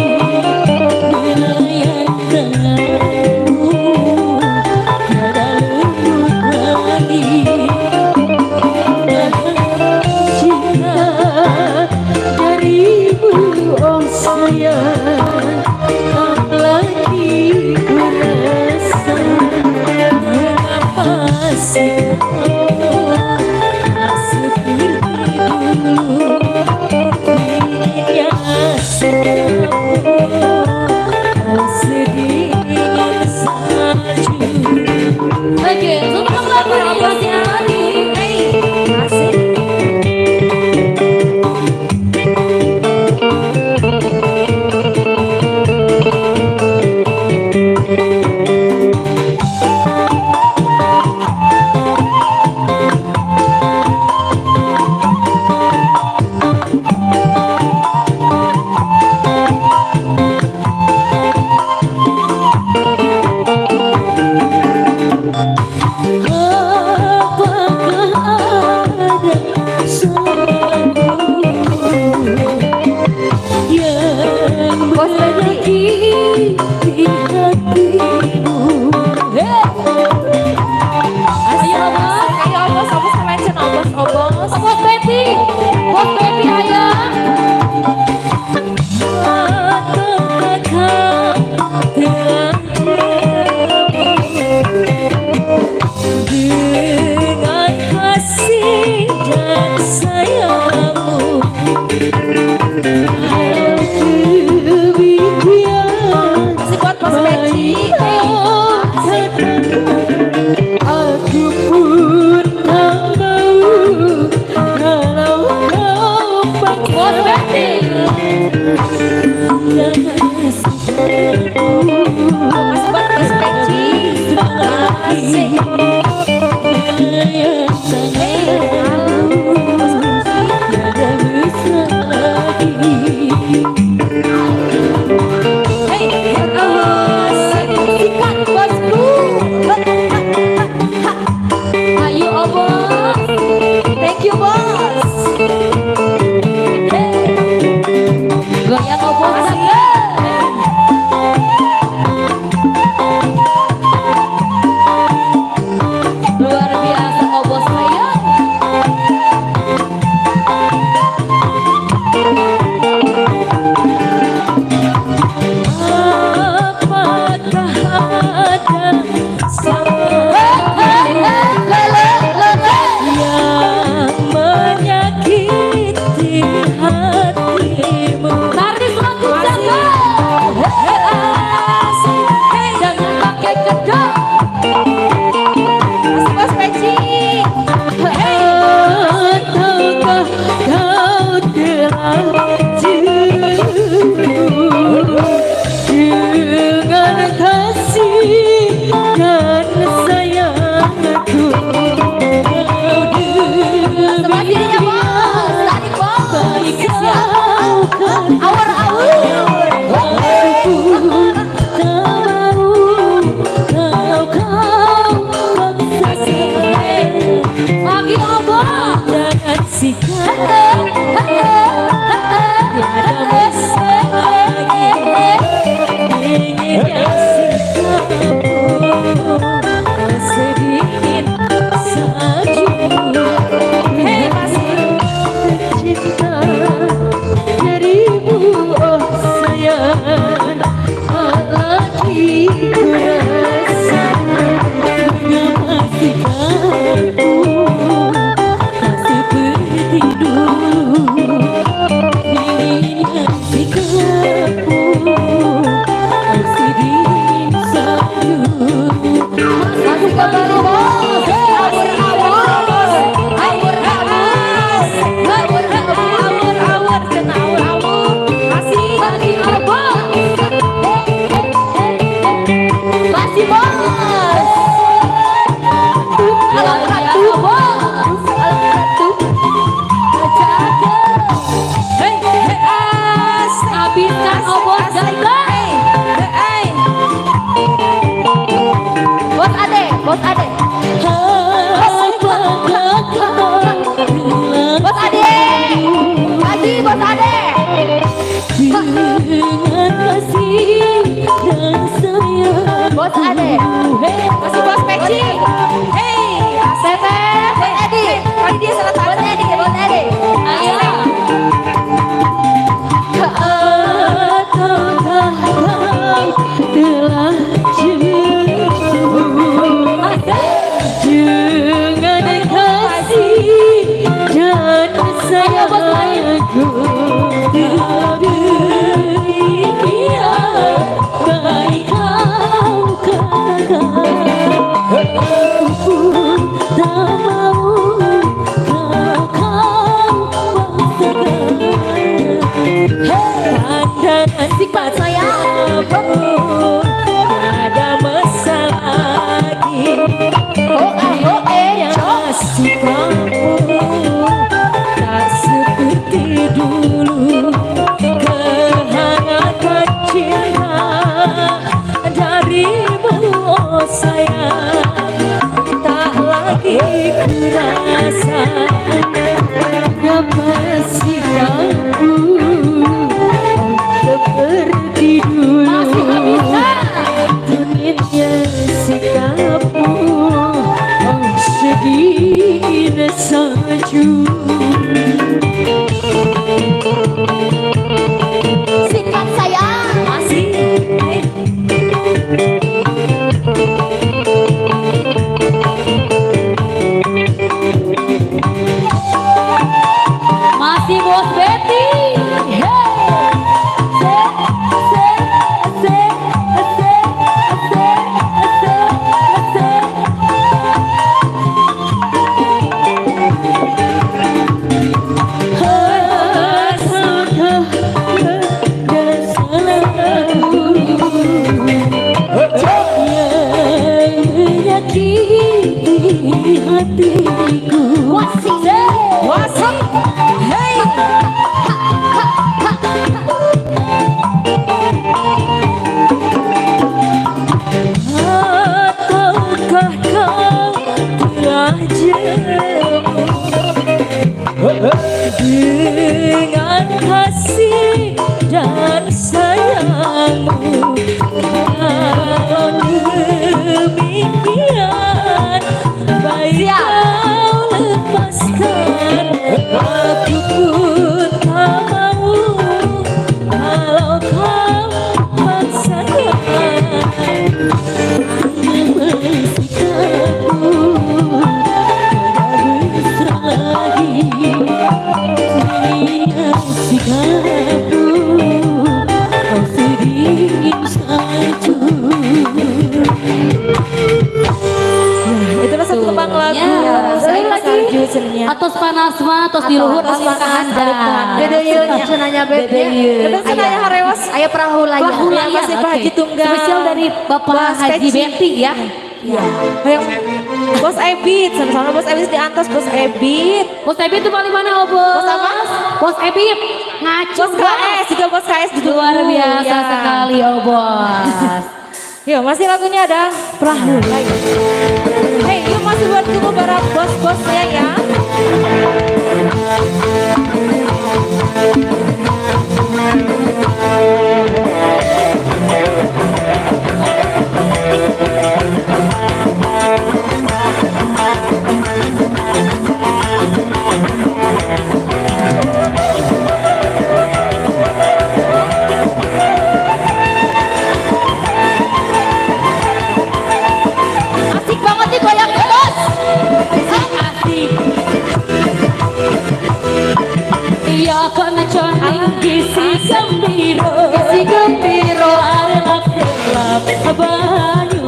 melayan tanganmu tiada lembut lagi cinta darimu oh sayang tak lagi ku rasa mengapa sih tak seperti dulu. Sikapmu sedingin salju. Oke, untuk lagu ini masih lagi. Asik. Apakah ada salahku yang Bos Benny. menyakiti hatimu? Ayo bos, ayo bos, obos mention obos, obos. Bos Betty, Bos Betty ayo. Ataukah kau telah dengan kasih dan sayangmu? Kalau demikian, Masih buat Bos Peci. aku pun tak mau kalau kau Bos paksa. Betty. Jangan sikapmu Masih buat Bos Peci. Asik. melayang tanganmu, tiada mesra lagi. Hey, asik. Sikat bosku. Ayo Obos. Thank you bos. Goyang Obos cakep. Luar biasa Obos ayo. Apakah ada salahku yang menyakiti hatimu? Tarik lagu cakep. Jangan pakai kedok. Masih Bos Peci. Ataukah kau telah jenuh dengan kasih dan sayangku? Kau Sebelah kirinya bos. Tarik bos. baik kau Awur awur. Aku pun tak mau kalau kau paksa. Lagi Obos. Jangan sikap tiada mesra lagi. Dinginnya sikapmu sedingin salju. Hei masih. Cinta darimu, oh sayang, tak lagi ku rasa. Mengapa sikapmu tak seperti dulu? Dinginnya sikapmu sedingin salju. Masih kembali bos. Awur awur. Awur awur. Awur awur. Awur awur, cenah awur awur. Masih. Lagi Obos. Masih bos. Luar biasa Obos. Cakep. Hei, hei, asik. Habiskan Obos ganteng. Hei, Bos Ade, Bos Ade. Apakah kau telah Bos Ade. Lagi Bos Ade. dengan kasih dan sayang? Bos Ade. Masih Bos Peci. Hei, asik. Teteh, Bos Edi. Tadi dia salah Bos satu. Edi, Bos Edi. Ayo. Ataukah kau telah jenuh dengan kasih dan sayangku? Tidak. Dan Sifat sayang. padamu tiada masalah lagi. Oh, ah, oh, eh, Yang cok. sikapmu tak seperti dulu. Kehangatan cinta darimu, oh sayang, tak lagi ku rasa. Nama sikapmu seperti dulu. Dinginnya sikapmu, oh sedingin salju. Singkat sayang. Masih. Masih Bos Betty. Hey. Se se se se se se se. Ataukah ada salahku yang menyakiti hatiku? Wasik. Wasik. Hey. Ataukah kau telah jemu dengan kasih dan sayangmu? Kalau demikian, baik kau lepaskan. Aku pun tak mau kalau kau paksakan. Sikapmu tidak mesra lagi. Dinginnya sikapmu, kau sedingin salju. Ya, itulah satu tembang lagu. Ya, Saya salju cenenya. Atos panas mah, atos di luhur, Atos atos panas, ka alif ka handap. Beda ieu cenah nya Beb. Beda ieu. Beda cenah nya harewas. Aya perahu layar. Perahu Ya, layar, masih Pak oke. Haji Tunggal. Spesial dari Bapak Bos Haji Peci. Betty ya. Iya. Yang Bos Ebit, sama-sama Bos Ebit di antos Bos Ebit. Bos Ebit itu paling mana, oh, Bos? Bos apa? Bos Ebit ngacu. Bos KS juga, Bos KS ditunggu. Luar biasa Ya. sekali, oh Bos. Yuk, masih lagunya ada Perahu Layar. Hey, yuk masih buat tunggu para bos-bosnya ya. Asik banget nih goyangnya, Bos. Asik. Iya kono coning gisi gembiro. Si gembiro. Lap lap banyu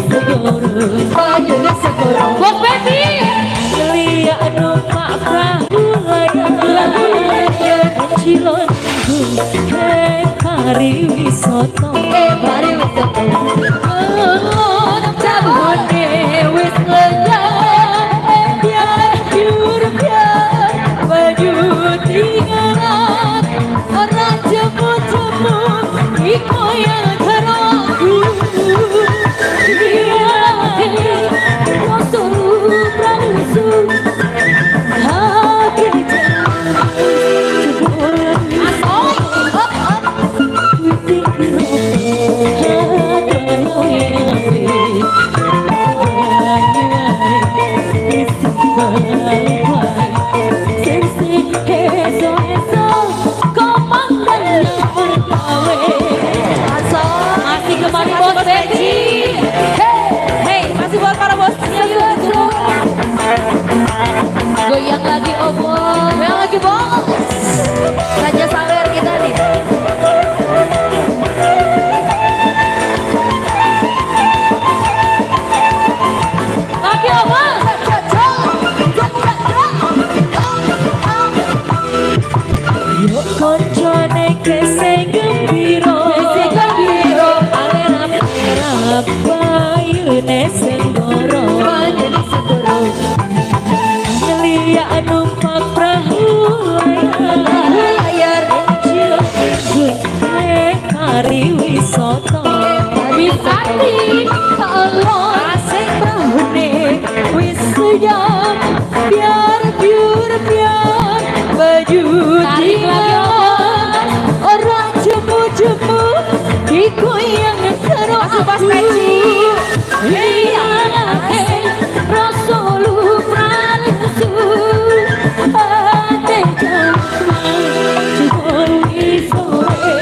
segoro. Banyune segoro. Bos Betty. Liya numpak perahu layar. Cilonku eh pariwisata. Eh pariwisata. Cabone wis lenyap. Biar biar baju tinggalan. Ora jemu-jemu iku yang karo aku. Asoy. Hop, hop. Pariwisata wisati Allah sing prahune wis sejam biar biur biar baju tinggal ora jemu-jemu digoyang karo aku. Liyane rasa lupralsu ate jaman sore.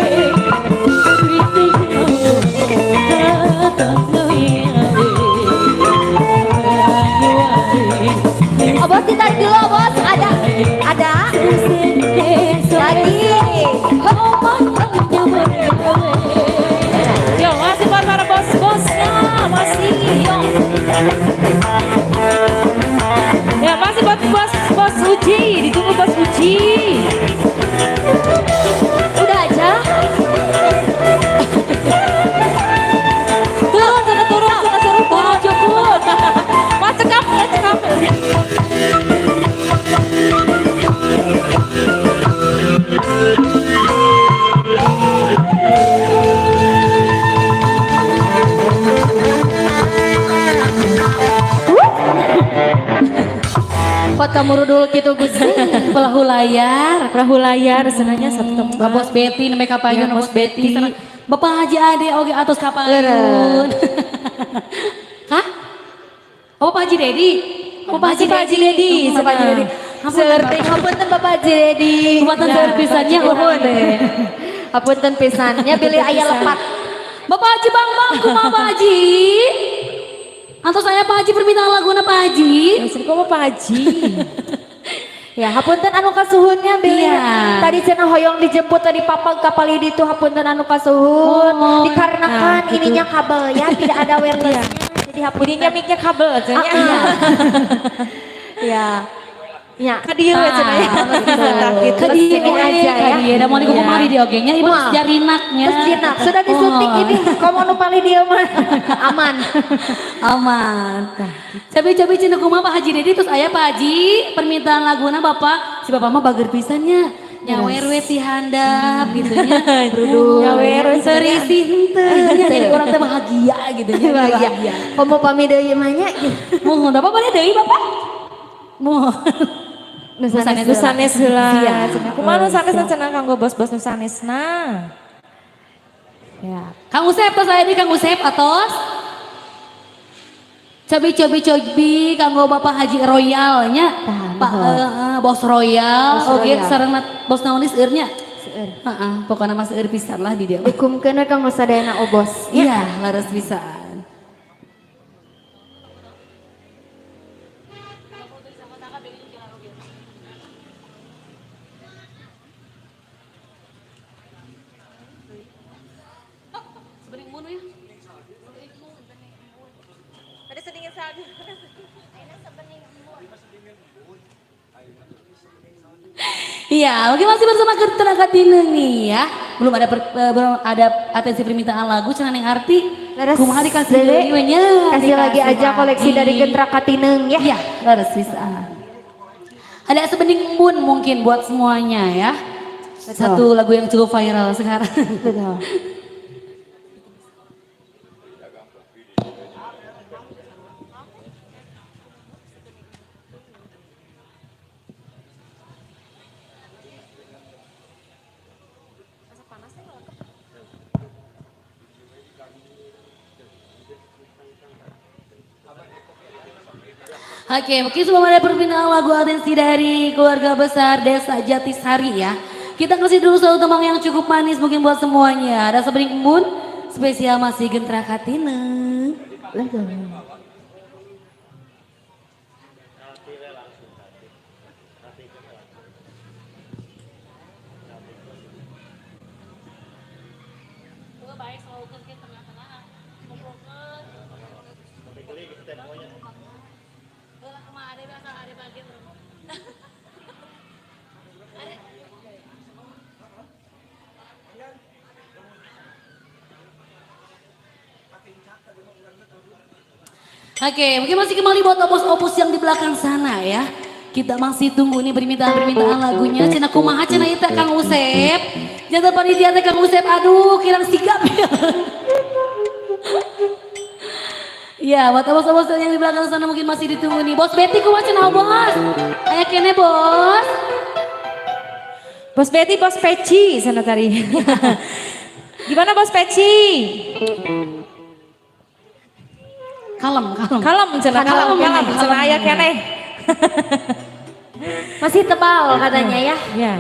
Oh, bos ditarik dulu, bos. Ada, ada. Lagi. Yo, masih buat para bos-bosnya, masih. Yo. Ya, masih buat bos-bos Uji, ditunggu bos Uji. Udah aja. Turun, sana turun, sana suruh turun, cukup. Mas cekap, ya cekap. Pot kamu dulu gitu Gusti. Perahu layar. Perahu layar senangnya satu tempat. Bos Betty namanya kapayun, Ya, Bos Bos Betty. Betty. Bapak Haji Ade oge atos kapayun. Hah? Oh, Pak Haji Dedi. Oh, Pak Haji Masih Pak Haji Dedi, Oh, Pak Haji Dedi. Seperti hapunten Bapak Haji Dedi. Hapunten seueur pisannya Nuhun. Hapunten pisannya bilih aya lepat. Bapak Haji Bang Bang kumaha Pak Haji? Antos saya Pak Haji permintaan laguna Pak Haji. Ya, kok Pak Haji. Ya, hapunten anu kasuhunnya bilih. Iya. Tadi cenah hoyong dijemput tadi papag kapal itu hapunten anu kasuhun. Oh, Dikarenakan nah, gitu. ininya kabel ya, tidak ada wirelessnya. Jadi hapunten. Ininya mic-nya kabel cenah. Ah, ah. Ya. Ya. Ka dieu we cenah ya. Tah, gitu. Ka dieu Sini aja ya. Ka dieu da moal Iya. kumaha di oge nya ibu Wah. jarinaknya. Terus jinak, sudah disuntik Oh. ini. Komo nu palih dieu mah. Aman. Aman. Cabi-cabi cenah kumaha Pak Haji Dedi terus aya Pak Haji permintaan laguna Bapak si Bapak mah bager pisannya. Nyawer we ti handap gitu nya. Nyawer we Serisi henteu nya jadi urang teh bahagia gitu nya. Bahagia. Komo pami deui mah nya. Mohon Bapak bade deui Bapak. Mohon. Nu sanes. Nu sanes heula. Siap. Cenah. Kumaha nu sanesna cenah kanggo bos-bos nu sanesna. Ya. Kang Usep tos aya di Kang Usep atos. Cobi cobi cobi kanggo Bapak Haji Royal nya. Tah, Pak nuhun. Bos Royal, Bos oke Royal. sareng bos naon seueur nya. Seueur. Heeh, pokokna mah seueur pisan lah di dia. Hukumkeun we kanggo sadayana obos. Iya, laras pisan. Tadi sedingin salju. Iya, oke masih bersama Tenaga Tineng nih ya. Belum ada belum ada atensi permintaan lagu cenah Neng Arti. Leres, Kumaha dikasih Dede. deui we nya? Kasih lagi aja koleksi dari Gentra Katineng ya. Iya, leres pisan. Ada sebening embun mungkin buat semuanya ya. Betul. Satu lagu yang cukup viral sekarang. Betul. Oke, mungkin sebelum ada permintaan lagu atensi dari keluarga besar Desa Jatisari ya. Kita kasih dulu satu temang yang cukup manis mungkin buat semuanya. Ada sebening embun, spesial masih Gentra Katineng. Oke, mungkin masih kembali buat opus-opus yang di belakang sana ya. Kita masih tunggu nih permintaan-permintaan lagunya. Cenah kumaha cenah ieu teh Kang Usep. Jangan panitia teh Kang Usep, aduh kirang sigap ya. Ya, buat bos-bos yang di belakang sana mungkin masih ditunggu nih. Bos Betty kumaha cenah bos? Aya keneh bos. Bos Betty, Bos Peci sana tadi. Gimana Bos Peci? Kalem, kalem. Kalem cenah, kalem, kalem, cenah aya keneh. Masih tebal katanya ya. Ya.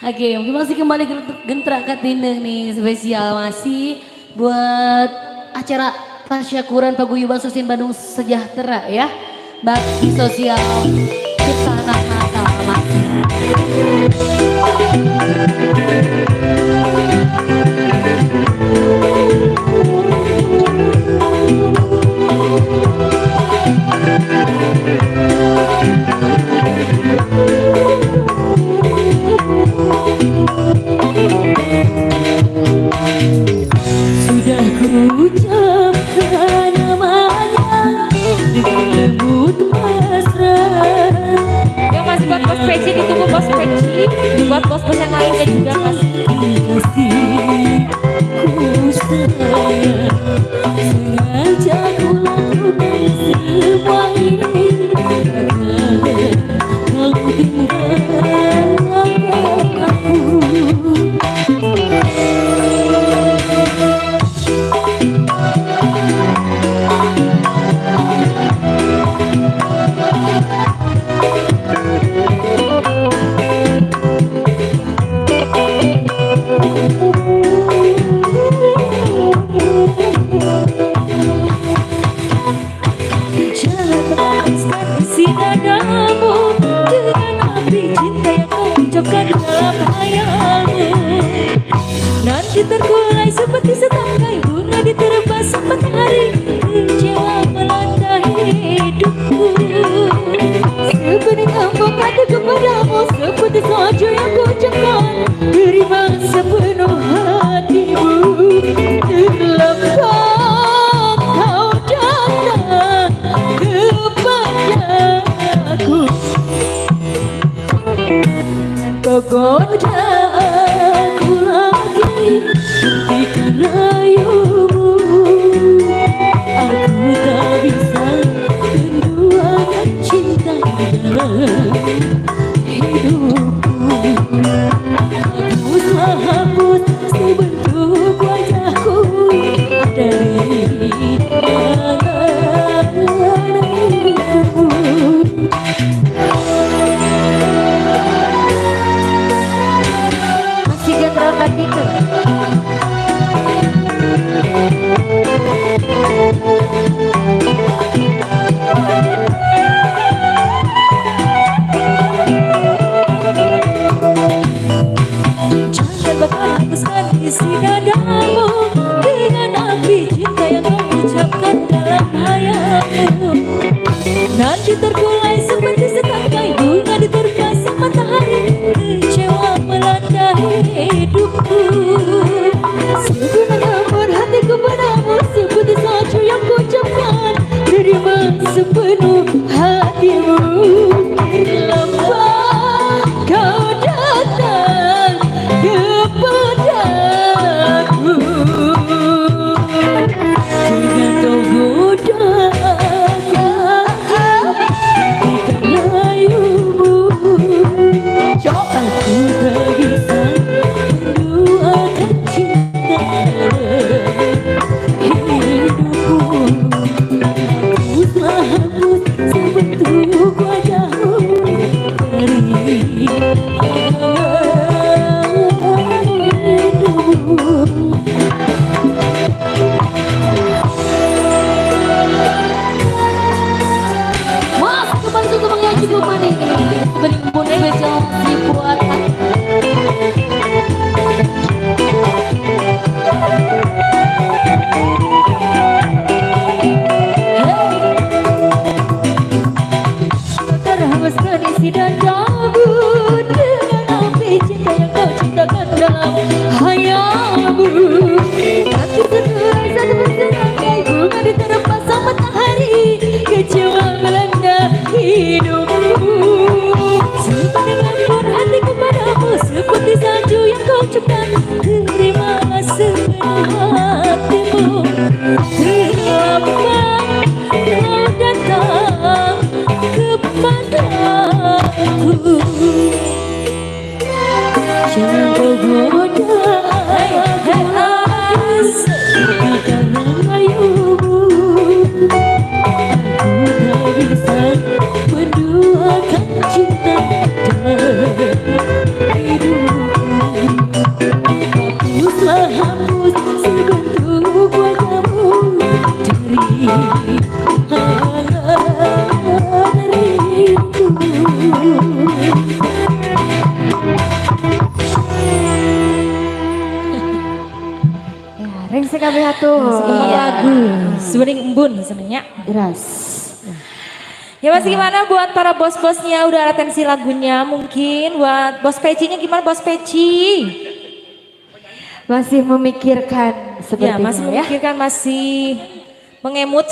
Oke, mungkin masih kembali gentrak Katineng nih spesial masih buat acara tasyakuran Paguyuban Susin Bandung Sejahtera ya. Bakti sosial Cipta Natal masih. Sudah kuucapkan namanya dengan lembut mesra. Ya masih buat Bos Peci, ditunggu Bos Peci. Buat bos-bos yang lainnya juga masih. Kasihku sayang, sengaja ku lakukan semua ini agar kau tinggalkan aku. Jangan lepaskan isi dadamu dengan api cinta yang kau ucapkan dalam hayalmu. Nanti terkulai seperti setangkai bunga diterpa matahari, kecewa melanda hidupku. Sepenuh embung hati kepadamu, seperti salju yang kuucapkan, terima sepenuh hatimu. Terlambat kau datang kepadaku, kau goda aku lagi, hentikan rayumu. Aku tak bisa menduakan cinta dalam hidupku. Hapuslah hapus sebentuk wajahku dari tanganmu. Masih gentrak Katineng. Jangan bakar hapuskan isi dadamu dengan api cinta yang kau ucapkan dalam hayalmu. Nanti terkulai seperti setangkai bunga diterpa sang matahari, kecewa melanda hidupku. Sepenuh embun hatiku padamu, seperti salju yang kuucapkan, terima sepenuh hatimu. Terlambat kau datang kepadaku, Jangan kau goda aku lagi, hentikan rayumu. Aku tak bisa menduakan Cintamu seperti salju yang kau cipta. Terimalah sepenuh hatimu. Terlambat kau datang kepadaku. Jangan kau goda aku lagi karena rayumu. Aku tak bisa menduakan cinta dalam hidupku. Hapuslah, hapus sebentuk wajahmu dari angan rindu. Ya, rengse kabeh atuh. Iya. Lagu Suwening Embun sebenarnya. Ras. Ya, masih gimana buat para bos-bosnya, udah atensi lagunya? Mungkin buat bos pecinya gimana, bos peci? Masih memikirkan Ya, sepertinya masih ya. memikirkan, masih mengemut.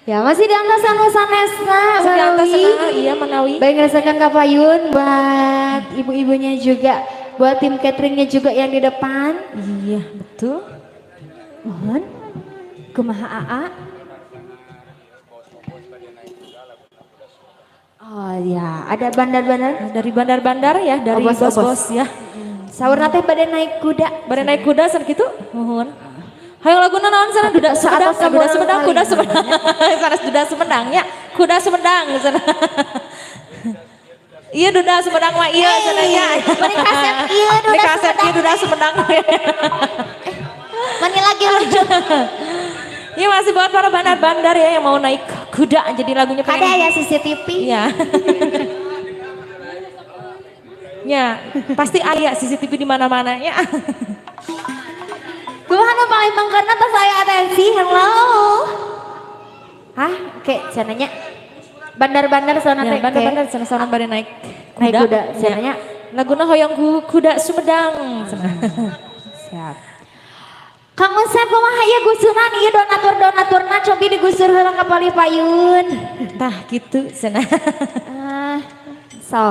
Ya, masih di antosan nu sanesna. Masih di atas Manawi. sana, iya Manawi. Baik, ngerasakan kapayun buat ibu-ibunya juga, buat tim cateringnya juga yang di depan. Iya, betul. Mohon. Kumaha, Aa? Oh ya, ada bandar-bandar. Dari bandar-bandar ya, dari Oh, bos, oh, bos-bos ya. Saur teh bade naik kuda. Bade naik kuda san kitu? Mohon. Hayang laguna naon sana? Duda Sumedang, Saat kuda Sumedang, kuda Sumedang. Sanes duda Sumedang ya, kuda Sumedang sana. Iya, duda Sumedang mah iya sana ya. Meni kasep ieu duda Meni kasep ieu Sumedang. Duda Sumedang. Mani lagi lucu. Iya, masih buat para bandar-bandar ya yang mau naik kuda, jadi lagunya Ada pengen. ya CCTV. Iya. Ya, pasti aya CCTV di mana-mana ya. Kumaha nu paling mangkarna tos aya atensi? Hello. Hah? Oke, cenanya. Bandar-bandar sana Ya, teh. bandar-bandar sana sana bade naik kuda. Naik kuda, Ya. cenanya. Laguna hoyong kuda Sumedang. Siap. Kang Usep, kumaha ieu gusuran ieu donatur-donaturna, cobi digusur heula ka palih payun. Tah gitu cenah. Ah, so.